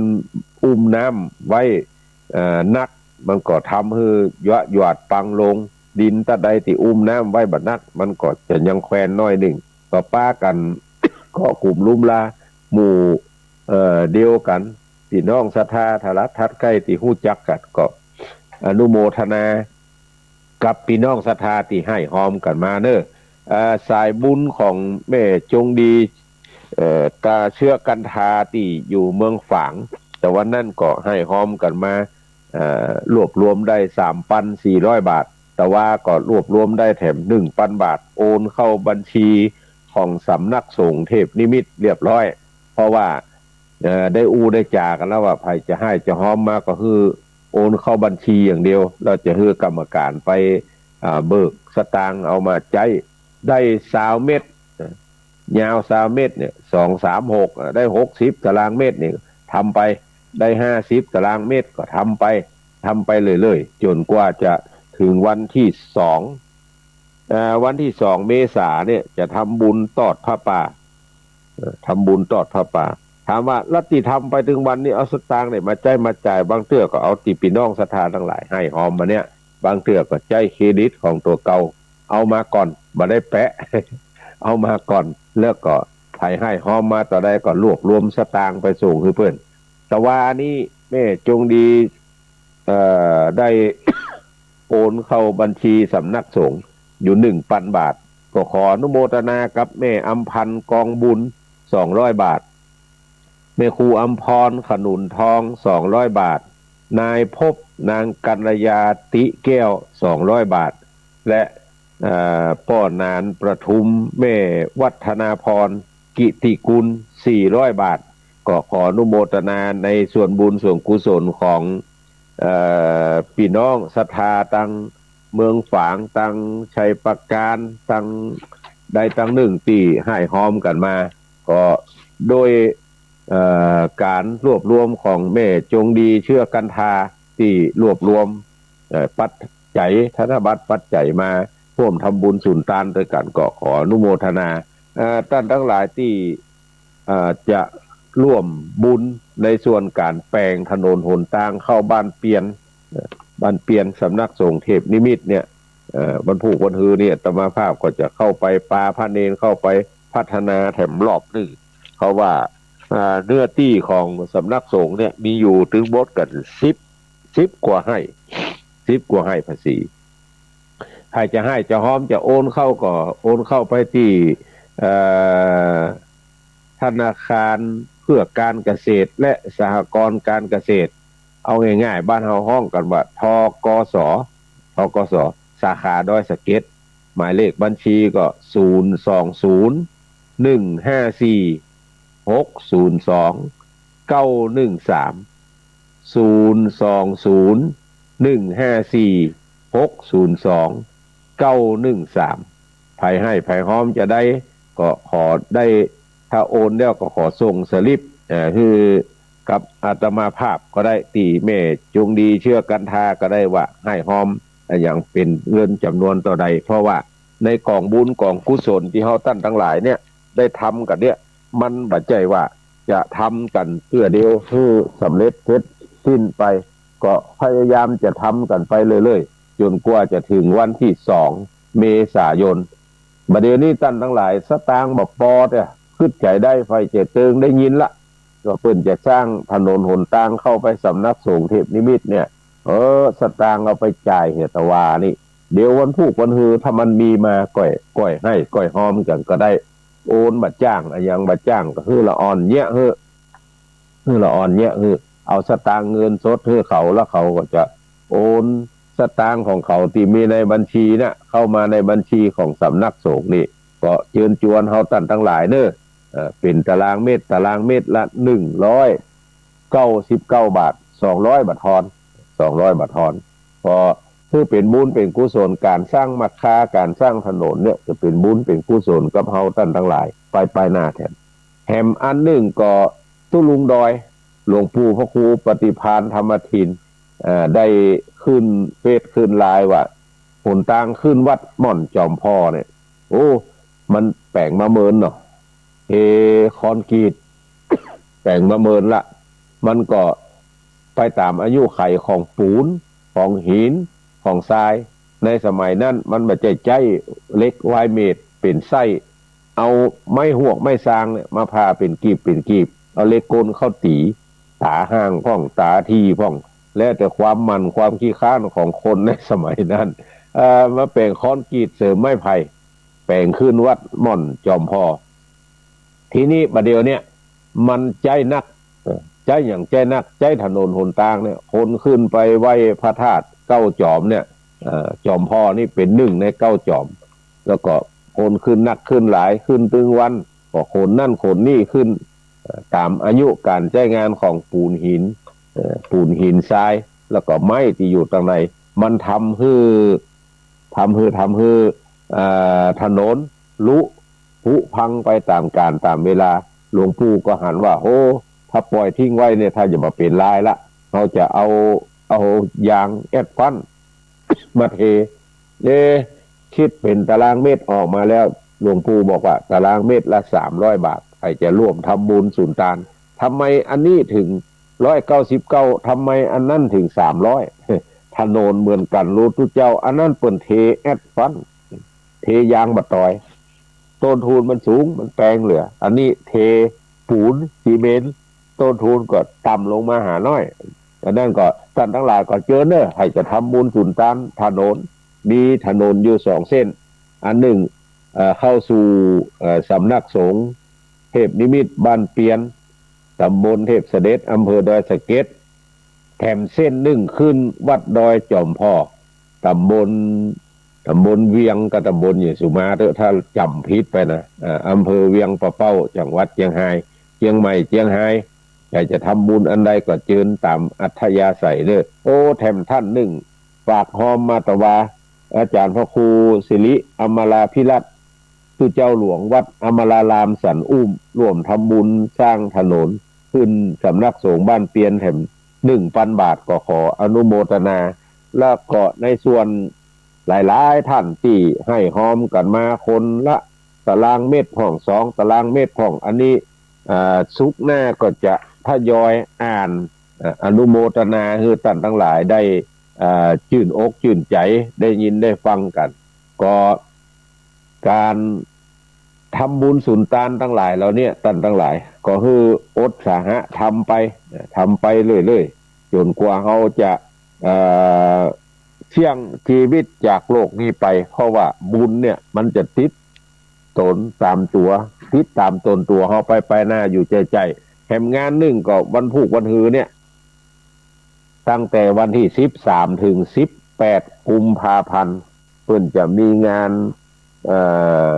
อุ้มน้ำไว้ เอ่อ นัก มันก็ทำหื้อหยวะหยวาดปังลง ดินตะใดตี้อุ้มน้ำไว้บ่นัก มันก็จะยังแควนน้อยนึ่ง ก็ปากั๋น ก็กลุ่มลุมลา หมู่ เอ่อ เดียวกั๋น ปี้น้องศรัทธาทะลักทัดใก้ตี้ฮู้จักกั๋น ก็อนุโมทนา กับปี้น้องศรัทธาตี้ไห้ฮอมกั๋นมาเน่อ เอ่อ สายบุญของแม่จงดี เอ่อ กาเชื้อกันทาตี้อยู่เมืองฝาง แต่วันนั้นก็ไห้ฮอมกั๋นมา เอ่อ รวบรวมได้สามปันสี่ร้อยบาท แต่ว่าก็รวบรวมได้แถมหนึ่งปันบาท โอนเข้าบัญชีของสำนักสงฆ์เทพนิมิตเรียบร้อย เพราะว่า เอ่อ ได้อู้ได้จ๋ากั๋นแล้วว่า ใผจะไห้จะฮอมมาก็หื้อโอนเข้าบัญชีอย่างเดียว แล้วจะหื้อกรรมการไป อ่า เบิกสตางค์เอามาใจ๊ ได้ซาวเมตร ยาวซาวเมตรเนี่ย สองสามหก อ่ะ ได้หกสิบตารางเมตรเนี่ย ทำไป ได้ห้าสิบตารางเมตรก็ทำไป ทำไปเรื่อยๆ จ๋นกว่าจะถึงวันตี้สอง เอ่อ วันตี้สองเมษาเนี่ย จะทำบุญตอดผ้าป่า เอ่อ ทำบุญตอดผ้าป่า ถามว่า แล้วตี้ทำไปเถิงวันนี้ เอาสตางค์ไหนมาใจ๊มาจ่าย บางเตื้อก็เอาตี้ปี้น้องศรัทธาตังหลายไห้ฮอมมาเนี่ย บางเตื้อก็ใจ๊เครดิตของตั๋วเก่า เอามาก่อน บ่ได้แปะ เอามาก่อน แล้วก็ใผไห้ฮอมมาเต้าใดก็รวบรวมสตางค์ไปส่งหื้อเปิ้น แต่ว่าอันนี้แม่จงดี เอ่อ ได้ โอนเข้าบัญชีสำนักสงฆ์อยู่หนึ่งปันบาท ก็ขออนุโมทนากับแม่อำพันธ์กองบุญ สองร้อยบาท แม่ครูอำพรขนุนทอง สองร้อยบาท นายพบ นางกัญญา ติแก้ว สองร้อยบาท และ เอ่อ ป้อหนานประทุม แม่วัฒนาพร กิติกุล สี่ร้อยบาท ก็ขออนุโมทนาในส่วนบุญส่วนกุศลของ เอ่อ ปี้น้องศรัทธาตังเมืองฝาง ตังชัยปราการ ตังใดตังนึ่งตี้ไห้ฮอมกั๋นมา ก็โดย เอ่อ ก๋านรวบรวมของแม่จงดีเชื้อกันทาตี้รวบรวม เอ่อ ปัจจัย ธนบัตรปัจจัยมาฮ่วมทำบุญสุนตานตวยกั๋น ก็ขออนุโมทนา เอ่อ ต้านตังหลายตี้ เอ่อ จะฮ่วมบุญในส่วนก๋านแป๋งถนนหนตางเข้าบ้านเปียน เอ่อ บ้านเปียนสำนักสงฆ์เทพนิมิตเนี่ย เอ่อ วันพูกวันฮือเนี่ย อาตมาภาพก็จะเข้าไปปาพระเณรเข้าไป พัฒนาแถมรอบนึ่ง เพราะว่า อ่า เนื้อตี้ของสำนักสงฆ์เนี่ยมีอยู่ตึงหมดกั๋นสิบ สิบกว่าไฮ่ สิบกว่าไฮ่ภาษี ใผจะไฮ่จะฮอมจะโอนเข้าก็โอนเข้าไปตี้ เอ่อ ธนาคารเพื่อการเกษตรและสหกรณ์การเกษตร เอาง่ายๆ บ้านเฮาฮ้องกั๋นว่า ธกส ธกส สาขาดอยสะเก็ด หมายเลขบัญชีก็ ศูนย์สองศูนย์ หนึ่งห้าสี่ หกศูนย์สอง เก้าหนึ่งสาม ศูนย์สองศูนย์ หนึ่งห้าสี่ หกศูนย์สอง เก้าหนึ่งสาม ใผไฮ่ใผฮอมจะได้ ก็ขอได้ ถ้าโอนแล้วก็ขอส่งสลิป เอ่อ หื้อกับอาตมาภาพก็ได้ ตี้แม่จงดีเชื้อกันทาก็ได้ ว่าไฮ่ฮอมอะหยังเป๋นเงินจ๋ำนวนเต้าใด เพราะว่าในก๋องบุญก๋องกุศลตี้เฮาต้านตังหลายเนี่ยได้ทำกั๋นเนี่ย มันบ่ใจ้ว่าจะทำกั๋นเตื้อเดียวหื้อสำเร็จเสร็จสิ้นไป ก็พยายามจะทำกั๋นไปเรื่อยๆ จ๋นกว่าจะเถิงวันตี้สองเมษายน บ่าเดี่ยวนี้ต้านตังหลาย สตางค์บ่ปอเตื้อ กึ๊ดใจ๋ได้ ใฝ่เจ๋อเติงได้ยินละ ว่าเปิ้นจะสร้างถนนหนตางเข้าไปสำนักสงฆ์เทพนิมิตเนี่ย เออ สตางค์เอาไปจ่ายเหียตะวานี่ เดี๋ยววันพูกวันฮือ ถ้ามันมีมาก้อย ก้อยไฮ่ก้อยฮอมกั๋นก็ได้ โอนบ่าจ้าง อะหยังบ่าจ้าง ก็หื้อละอ่อนเยียะหื้อ หื้อละอ่อนเยียะหื้อ เอาสตางค์เงินสดหื้อเขา แล้วเขาก็จะโอนสตางค์ของเขาตี้มีในบัญชีน่ะ เข้ามาในบัญชีของสำนักสงฆ์นี่ ก็เจิญจวนเฮาต้านตังหลายเน่อ เอ่อ เป๋นตารางเมตร ตารางเมตรละ หนึ่งร้อยเก้าสิบเก้าบาท สองร้อยบ่าทอน สองร้อยบ่าทอน ก็คือเป๋นบุญเป๋นกุศล ก๋านสร้างมัคคา ก๋านสร้างถนนเนี่ย จะเป๋นบุญเป๋นกุศลกับเฮาต้านตังหลาย ไปๆ หน้าแถม แถมอันนึ่งก็ตุ๊ลุงดอย หลวงปู่พระครูปฏิภาณธรรมทิน เอ่อ ได้ขึ้นเฟซขึ้นไลน์ว่า หนตางขึ้นวัดม่อนจอมผ่อเนี่ย โอ้ มันแป๋งมาเมินเนาะ เทคอนกรีต แป๋งมาเมินละ มันก็ไปต๋ามอายุขัยของปูน ของหิน ของทราย ในสมัยนั้นมันบ่ใจ้ใจ๊เหล็กวายเมตรเป๋นไส้ เอาไม้ฮวกไม้ซางเนี่ยมาผ่าเป๋นกีบเป๋นกีบ เอาเหล็กกลเข้าตี๋ ต๋าห่างพ่อง ต๋าถี่พ่อง แล้วแต่ความหมั่นความขี้คร้านของคนในสมัยนั้น เอ่อ มาแป๋งคอนกรีตเสริมไม้ไผ่ แป๋งขึ้นวัดม่อนจอมผ่อ ทีนี้บ่าเดี่ยวเนี่ย มันใจ๊นัก เอ่อ ใจ๊หยังใจ๊นัก ใจ๊ถนนหนตางเนี่ย คนขึ้นไปไหว้พระธาตุเก้าจอมเนี่ย เอ่อ จอมผ่อนี่เป๋นนึ่งในเก้าจอม แล้วก็คนขึ้นนักขึ้นหลาย ขึ้นตึงวัน ก็ขนนั่นขนนี่ขึ้น เอ่อ ต๋ามอายุก๋านใจ๊งานของปูนหิน เอ่อ ปูนหินทราย แล้วก็ไม้ตี้อยู่ตังใน มันทำหื้อ ทำหื้อ ทำหื้อ เอ่อ ถนนลุผุพังไปต๋ามกาลต๋ามเวลา หลวงปู่ก็หันว่า โห ถ้าป่อยทิ้งไว้เนี่ย ถ้าจะบ่เป๋นลายละ เฮาจะเอา เอายางแอสฟัลต์มาเท เอ๊ะ คิดเป๋นตารางเมตรออกมาแล้ว หลวงปู่บอกว่า ตารางเมตรละสามร้อยบาท ใผจะร่วมทำบุญสุนตาน ทำไมอันนี้เถิงร้อยเก้าสิบเก้า ทำไมอันนั้นเถิงสามร้อย ถนนเหมือนกั๋น โลดตุ๊เจ้า อันนั้นเปิ้นเทแอสฟัลต์ เทยางบ่าต๋อย ต้นทุนมันสูง มันแปงเหลือ อันนี้เทปูนซีเมนต์ ต้นทุนก็ต่ำลงมาหาน้อย อันนั้นก็ต้านตังหลายก็เจิญเน่อ ใผจะทำบุญสุนตานถนน มีถนนอยู่สองเส้น อันนึ่ง เอ่อ เข้าสู่ เอ่อ สำนักสงฆ์เทพนิมิตบ้านเปียน ต๋ำบลเทพเสด็จ อำเภอดอยสะเก็ด แถมเส้นนึ่งขึ้นวัดดอยจอมผ่อ ต๋ำบล ต๋ำบลเวียงกับต๋ำบลหยังสุมาเต๊อะ ถ้าจ๋ำผิดไปนะ เอ่อ อำเภอเวียงป่าเป้า จังหวัดเจียงฮาย เจียงใหม่ เจียงฮาย ใผจะทำบุญอันใดก็เจิญต๋ามอัธยาศัยเน่อ โอ้ แถมต้านนึ่ง ฝากฮอมมาตะวา อาจ๋ารย์พระครูสิริอมราภิรัตน์ ตุ๊เจ้าหลวงวัดอมรารามสันอุ้ม ร่วมทำบุญสร้างถนนขึ้นสำนักสงฆ์บ้านเปียนแถมนึ่งปันบาท ก็ขออนุโมทนา แล้วก็ในส่วนหลายๆ ต้านตี้ให้ฮอมกั๋นมาคนละตารางเมตรพ่อง สองตารางเมตรพ่อง อันนี้ อ่า ศุกร์หน้าก็จะทยอยอ่าน อ่า อนุโมทนาหื้อต้านตังหลายได้ อ่า จื้นอกจื้นใจ๋ ได้ยินได้ฟังกั๋น ก็ก๋าน ทำบุญสุนตานตังหลายเหล่าเนี้ย ต้านตังหลาย ก็หื้ออดสาหะทำไป ทำไปเรื่อยๆ จ๋นกว่าเฮาจะ เอ่อ เสี้ยงจีวิตจากโลกนี้ไป เพราะว่าบุญเนี่ยมันจะติดต๋นต๋ามตั๋ว ติดต๋ามต๋นตั๋วเฮาไป ไปหน้าอยู่ใจ้ๆ แหมงานนึ่งก็วันพูกวันฮือเนี่ย ตั้งแต่วันตี้สิบสามเถิงสิบแปดกุมภาพันธ์ เปิ้นจะมีงาน เอ่อ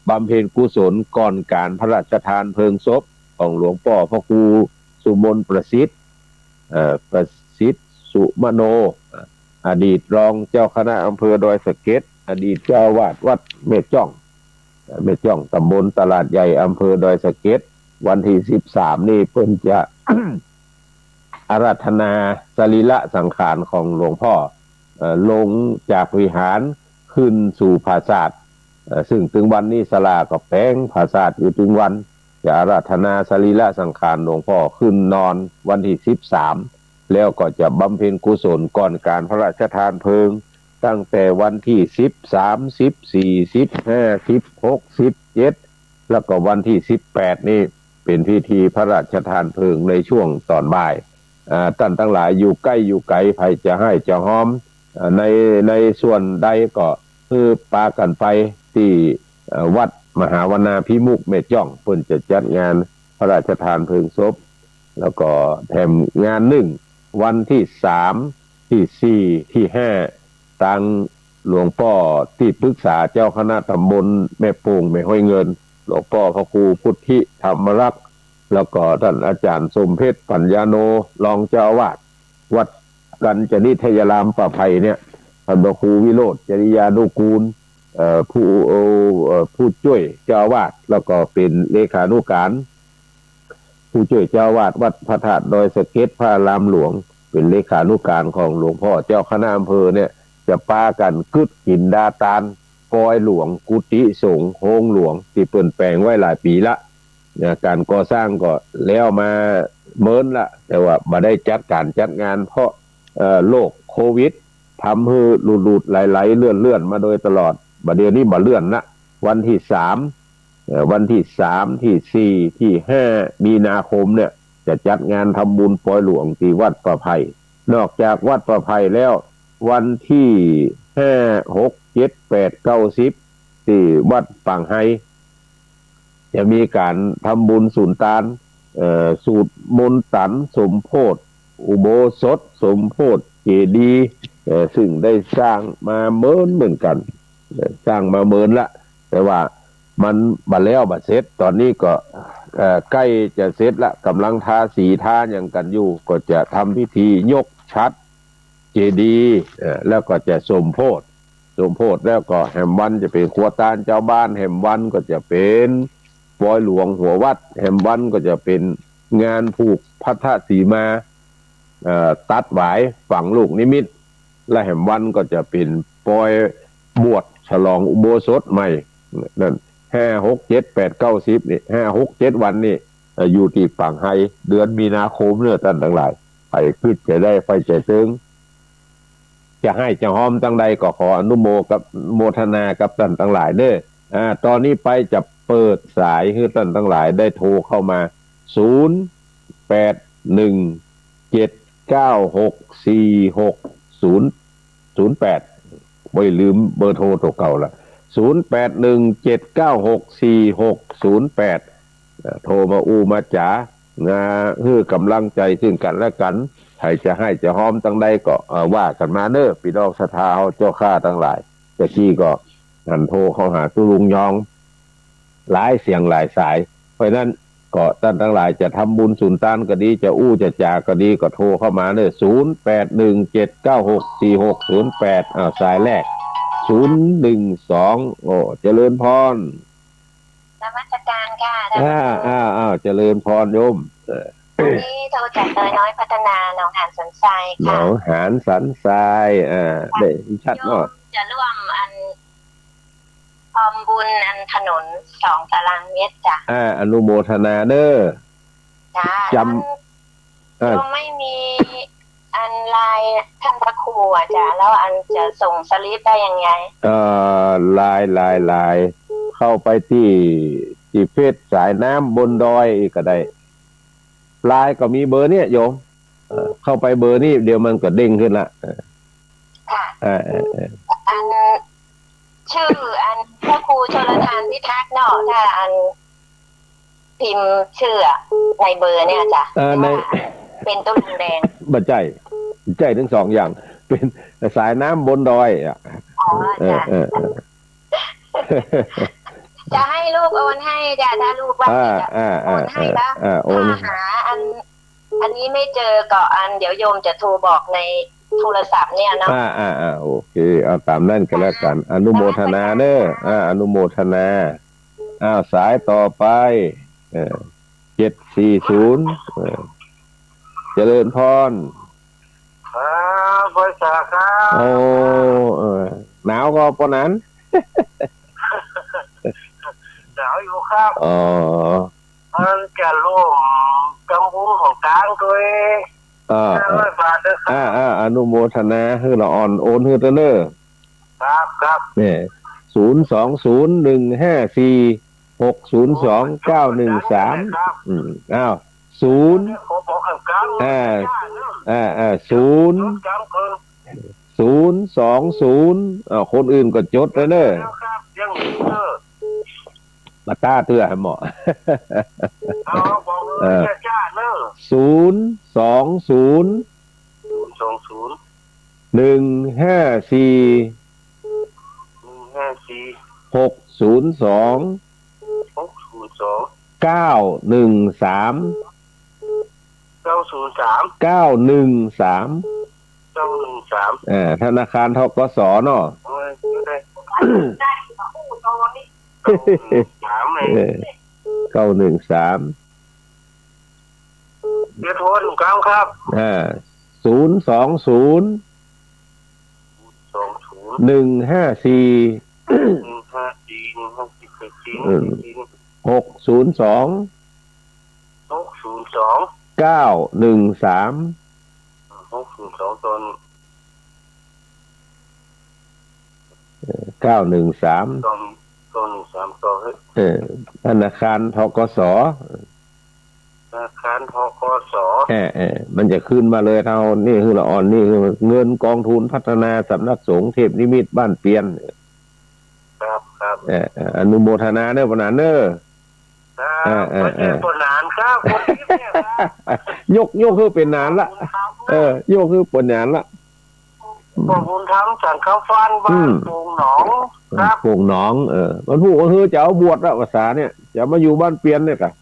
บำเพ็ญกุศลก่อนก๋านพระราชทานเพลิงศพของหลวงป้อพระครูสุมนต์ประสิทธิ์ เอ่อ ประสิทธิ์สุมโน อดีตรองเจ้าคณะอำเภอดอยสะเก็ด อดีตเจ้าอาวาสวัดแม่จ้อง แม่จ้อง ตำบลตลาดใหญ่ อำเภอดอยสะเก็ด วันตี้สิบสามนี่เปิ้นจะ อาราธนาสรีระสังขารของหลวงป้อ เอ่อ ลงจากวิหารขึ้นสู่ผาสาท เอ่อ ซึ่งตึงวันนี้ศาลาก็แป๋งผาสาทอยู่ตึงวัน จะอาราธนาสรีระสังขารหลวงป้อขึ้นนอนวันตี้สิบสาม แล้วก็จะบำเพ็ญกุศลก่อนก๋านพระราชทานเพลิง ตั้งแต่วันตี้สิบสาม สิบสี่ สิบห้า สิบหก สิบเจ็ด แล้วก็วันตี้สิบแปดนี่เป๋นพิธีพระราชทานเพลิงในช่วงต๋อนบ่าย อ่า ต้านตังหลายอยู่ใก้อยู่ไก๋ ใผจะไห้จะฮ้อม อ่า ใน ในส่วนใดก็หื้อปากั๋นไปตี้ เอ่อ วัดมหาวนาภิมุขแม่จ้อง เปิ้นจะจัดงานพระราชทานเพลิงศพ แล้วก็แถมงานนึ่ง วันตี้สาม ตี้สี่ ตี้ห้า ตางหลวงป้อตี้ปรึกษาเจ้าคณะตำบลแม่โป่งแม่ฮ้อยเงิน หลวงป้อพระครูพุทธิธรรมรักษ์ แล้วก็ต้านอาจ๋ารย์สมเพชรปัญญาโน รองเจ้าอาวาสวัดกัญจนิทยารามป่าไผ่เนี่ย ต้านพระครูวิโรจน์จริยานุกูล เอ่อ ผู้ เอ่อ ผู้จ้วยเจ้าอาวาส แล้วก็เป๋นเลขานุก๋าน ผู้จ้วยเจ้าอาวาสวัดพระธาตุดอยสะเก็ดพระอารามหลวง เป๋นเลขานุก๋านของหลวงป้อเจ้าคณะอำเภอเนี่ย จะปากั๋นกึ๊ดหินดาตาน ปอยหลวง กุฏิสงฆ์ โฮงหลวง ตี้เปิ้นแป๋งไว้หลายปี๋ละ เนี่ย ก๋านก่อสร้างก็แล้วมาเมินละ แต่ว่าบ่ได้จัดก๋านจัดงาน เพราะ เอ่อ โรคโควิด ทำหื้อหลุดๆ ไหลๆ เลื่อนๆ มาโดยตลอด บ่าเดี่ยวนี้บ่เลื่อนละ วันตี้สาม เอ่อ วันตี้สาม ตี้สี่ ตี้ห้า มีนาคมเนี่ย จะจัดงานทำบุญปอยหลวงตี้วัดป่าไผ่ นอกจากวัดป่าไผ่แล้ว วันตี้ห้า หก เจ็ด แปด เก้า สิบ ตี้วัดปางไฮ จะมีก๋านทำบุญสุนตาน เอ่อ สูตรมนต์ตัน สมโภช อุโบสถ สมโภชเจดีย์ เอ่อ ซึ่งได้สร้างมาเมินเหมือนกั๋น เอ่อ สร้างมาเมินละ แต่ว่ามันบ่แล้วบ่เสร็จ ต๋อนนี้ก็ เอ่อ ใก้จะเสร็จละ ก่ำลังทาสีทาหยังกั๋นอยู่ ก็จะทำพิธียกฉัตรเจดีย์ เอ่อ แล้วก็จะสมโภช สมโภชแล้วก็แหมวันจะเป๋นครัวตานจาวบ้าน แหมวันก็จะเป๋นปอยหลวงหัววัด แหมวันก็จะเป๋นงานผูกพัทธสีมา เอ่อ ตัดหวายฝังลูกนิมิต และแหมวันก็จะเป๋นปอยบวชฉลองอุโบสถใหม่ นั่น ห้า หก เจ็ด แปด เก้า สิบ นี่ ห้า หก เจ็ด วันนี่ เอ่อ อยู่ตี้ปางไฮ เดือนมีนาคมเนี่ย ต้านตังหลาย ใผกึ๊ดจะได้ ใผจะเซิง จะไห้จะฮ้อมตังใดก็ขออนุโมกับ โมทนากับต้านตังหลายเน้อ อ่า ต๋อนนี้ไปจะเปิดสายหื้อต้านตังหลายได้โทรเข้ามา ศูนย์ แปด หนึ่ง เจ็ด เก้า หก สี่ หก ศูนย์ ศูนย์ แปด บ่อย่าลืมเบอร์โทรตั๋วเก่าละ ศูนย์ แปด หนึ่ง เจ็ด เก้า หก สี่ หก ศูนย์ แปด เอ่อ โทรมาอู้มาจ๋า นะ หื้อก๋ำลังใจ๋ซึ่งกั๋นและกั๋น ใผจะไห้จะฮ้อมตังใดก็ เอ่อ ว่ากั๋นมาเน้อ ปี้น้องศรัทธาเฮาเจ้าข้าตังหลาย แต่กี้ก็หันโทรเข้าหาตุ๊ลุงยอง หลายเสียงหลายสาย เพราะฉะนั้นก็ต้านตังหลายจะทำบุญสุนตานก็ดี จะอู้จะจ๋าก็ดี ก็โทรเข้ามาเน้อ ศูนย์ แปด หนึ่ง เจ็ด เก้า หก สี่ หก ศูนย์ แปด อ้าว สายแรก ศูนย์ หนึ่ง สอง โอ้ เจริญพร นมัสการค่ะ อ้าว อ้าว อ้าว เจริญพรโยม เออ อันนี้โทรจากดอยน้อยพัฒนา หนองหานสันทรายค่ะ หนองหานสันทราย อ่า ค่ะ ได้ยินชัดเนาะ โยมจะร่วมอัน ทำบุญอันถนนสองตารางเมตรจ้ะ อ่า อนุโมทนาเน้อ จ้ะ จำ อัน เอ่อ โยมไม่มีอันไลน์ท่านพระครูอะจ้ะ แล้วอันจะส่งสลิปได้ยังไง เอ่อ ไลน์ ไลน์ ไลน์ เข้าไปตี้ ตี้เฟซสายน้ำบนดอยอีกก็ได้ ไลน์ก็มีเบอร์เนี่ยโยม เอ่อ เข้าไปเบอร์นี้เดี๋ยวมันก็เด้งขึ้นละ เออ ค่ะ เออ เออ เออ อัน ชื่ออันพระครูชลทานพิทักษ์เนาะ ถ้าอันพิมพ์ชื่ออะในเบอร์เนี่ยจ้ะ เออ ใน ว่าเป็นตุ๊ลุงแดง บ่ใจ้ ใจ้ทั้งสองอย่าง เป๋นสายน้ำบนดอยอะ อ๋อ เออ จ้ะ เออ เออ จะให้ลูกโอนให้จ้ะ ถ้าลูกว่า อ่า จะ อ่า โอนให้ อ่า ละ อ่า โอน ถ้าหาอัน อันนี้ไม่เจอก็อัน เดี๋ยวโยมจะโทรบอกในโทรศัพท์เนี่ยเนาะ อ่า อ่า อ่า โอเค เอาต๋ามนั้นก็แล้วกั๋น อนุโมทนาเน้อ อ่า อนุโมทนา อ้าว สายต่อไป เออ เจ็ดสี่ศูนย์ เออ เจริญพร ครับ ไหว้สาครับ โอ้ เออ หนาวก่อปอนั้น หนาวอยู่ครับ อ๋อ อันจะร่วมทำบุญของกลางด้วย อ่า ห้าร้อยบาทนะครับ อ่า อ่า อนุโมทนา หื้อละอ่อน โอนหื้อเต๊อะเน้อ ครับ ครับ เนี่ย ศูนย์สองศูนย์ หนึ่งห้าสี่ หกศูนย์สอง เก้าหนึ่งสาม ครับ อืม อ้าว ศูนย์ ผมบอกให้กลาง อ่า อ่า อ่า ศูนย์ กลางคืน ศูนย์สองศูนย์ อ้าว คนอื่นก็จดไว้เน้อ แล้วครับ ยังมีเน้อ มาต้าเตื้อหื้อหมอ เอา บอกเลย เออ จ้าๆ เน้อ ศูนย์สองศูนย์ ศูนย์สองศูนย์ หนึ่งห้าสี่ หนึ่งห้าสี่ หกศูนย์สอง หกศูนย์สอง เก้าหนึ่งสาม เก้าศูนย์สาม เก้าหนึ่งสาม เก้าหนึ่งสาม เอ่อ ธนาคาร ธ.ก.ส. เนาะ โอ้ย ได้ เก้าหนึ่งสาม เลย เออ เก้าหนึ่งสาม เดี๋ยวโทรหนึ่งครั้งครับ อ่า ศูนย์สองศูนย์ สองศูนย์ หนึ่งห้าสี่ หนึ่งห้าสี่ หนึ่งห้าสี่ อืม หกศูนย์สอง หกศูนย์สอง เก้าหนึ่งสาม หกศูนย์สอง ตอน เอ่อ เก้าหนึ่งสาม ตอน ตอนหนึ่งสาม ต่อ เฮ้ย เออ ธนาคาร ธ.ก.ส. ธนาคาร ธ.ก.ส. เออ เออ มันจะขึ้นมาเลย เต้านี่หื้อละอ่อน นี่คือเงินกองทุนพัฒนาสำนักสงฆ์เทพนิมิตบ้านเปียน ครับ ครับ เออ เออ อนุโมทนาเน้อ ปอนั้นเน้อ ครับ เออ เออ เออ ปอนั้นครับ คนที่เนี่ยครับ ยก ยกหื้อเป๋นหนานละ บุญธรรม เออ ยกหื้อเป๋นหนานละ พ่อบุญธรรม สังฆฟัน บ้าน อืม โป่งหนอง ครับ โป่งหนอง เออ มันพูดว่า เฮ้ย จะเอาบวชละ ภาษาเนี่ย จะมาอยู่บ้านเปียนเนี่ยกะ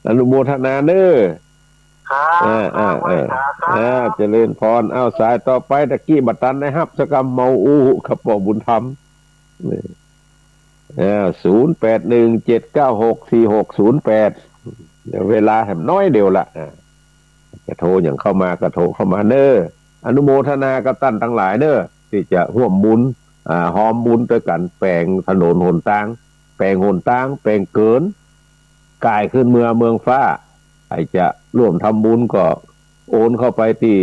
อนุโมทนาเน้อ ครับ อ่า อ่า ครับ อ่า ไหว้สาครับ อ่า เจริญพร อ้าว สายต่อไป ตะกี้บ่ตันได้ฮับสักกำ เมาอู้กับพ่อบุญธรรม นี่ อ่า ศูนย์แปดหนึ่ง เจ็ดเก้าหก สี่หกศูนย์แปด เดี๋ยวเวลาแหมน้อยเดียวละ อ่า จะโทรหยังเข้ามาก็โทรเข้ามาเน้อ อนุโมทนากับต้านตังหลายเน้อ ตี้จะฮ่วมบุญ อ่า ฮอมบุญตวยกั๋น แป๋งถนนหนตาง แป๋งหนตาง แป๋งเกิน ก๋ายขึ้นเมือง เมืองฟ้า ใผจะร่วมทำบุญก็โอนเข้าไปตี้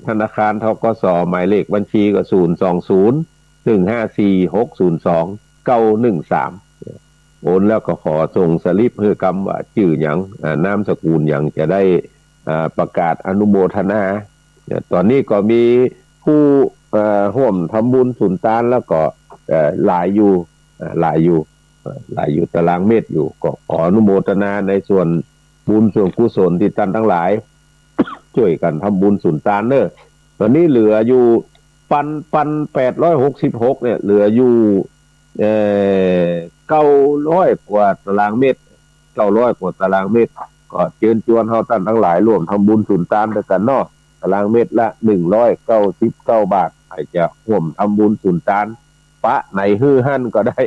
ธนาคาร ธ.ก.ส. หมายเลขบัญชีก็ ศูนย์สองศูนย์ หนึ่งห้าสี่ หกศูนย์สอง เก้าหนึ่งสาม โอนแล้วก็ขอส่งสลิปหื้อกำว่าจื้อหยัง อ่า นามสกุลหยัง จะได้ อ่า ประกาศอนุโมทนา เนี่ย ต๋อนนี้ก็มีผู้ เอ่อ ฮ่วมทำบุญสุนตานแล้วก็ เอ่อ หลายอยู่ เอ่อ หลายอยู่ เอ่อ หลายอยู่ตารางเมตรอยู่ ก็ขออนุโมทนาในส่วนบุญส่วนกุศลตี้ต้านตังหลาย จ้วยกั๋นทำบุญสุนตานเน้อ ต๋อนนี้เหลืออยู่ ปัน ปันแปดร้อยหกสิบหก เนี่ย เหลืออยู่ เอ่อ เก้าร้อยกว่าตารางเมตร เก้าร้อยกว่าตารางเมตร ก็เจิญจวนเฮาต้านตังหลายร่วมทำบุญสุนตานตวยกั๋นเนาะ ตารางเมตรละ หนึ่งร้อยเก้าสิบเก้าบาท ใผจะฮ่วมทำบุญสุนตาน ปะไหนหื้อหั้นก็ได้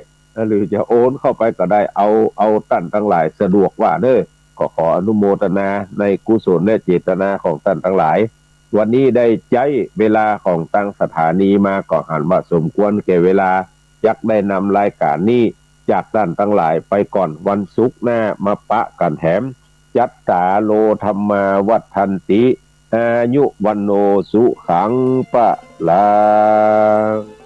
หรือจะโอนเข้าไปก็ได้ เอา เอาต้านตังหลายสะดวกว่าเน้อ ก็ขออนุโมทนาในกุศลและเจตนาของต้านตังหลาย วันนี้ได้ใจ๊เวลาของตางสถานีมาก็หันว่าสมควรแก่เวลา จักได้นำรายก๋านนี้จากต้านตังหลายไปก่อน วันศุกร์หน้ามาปะกั๋นแถม จัตตาโร ธัมมา วัฑฒันติ อายุ วัณโณ สุขัง พะลัง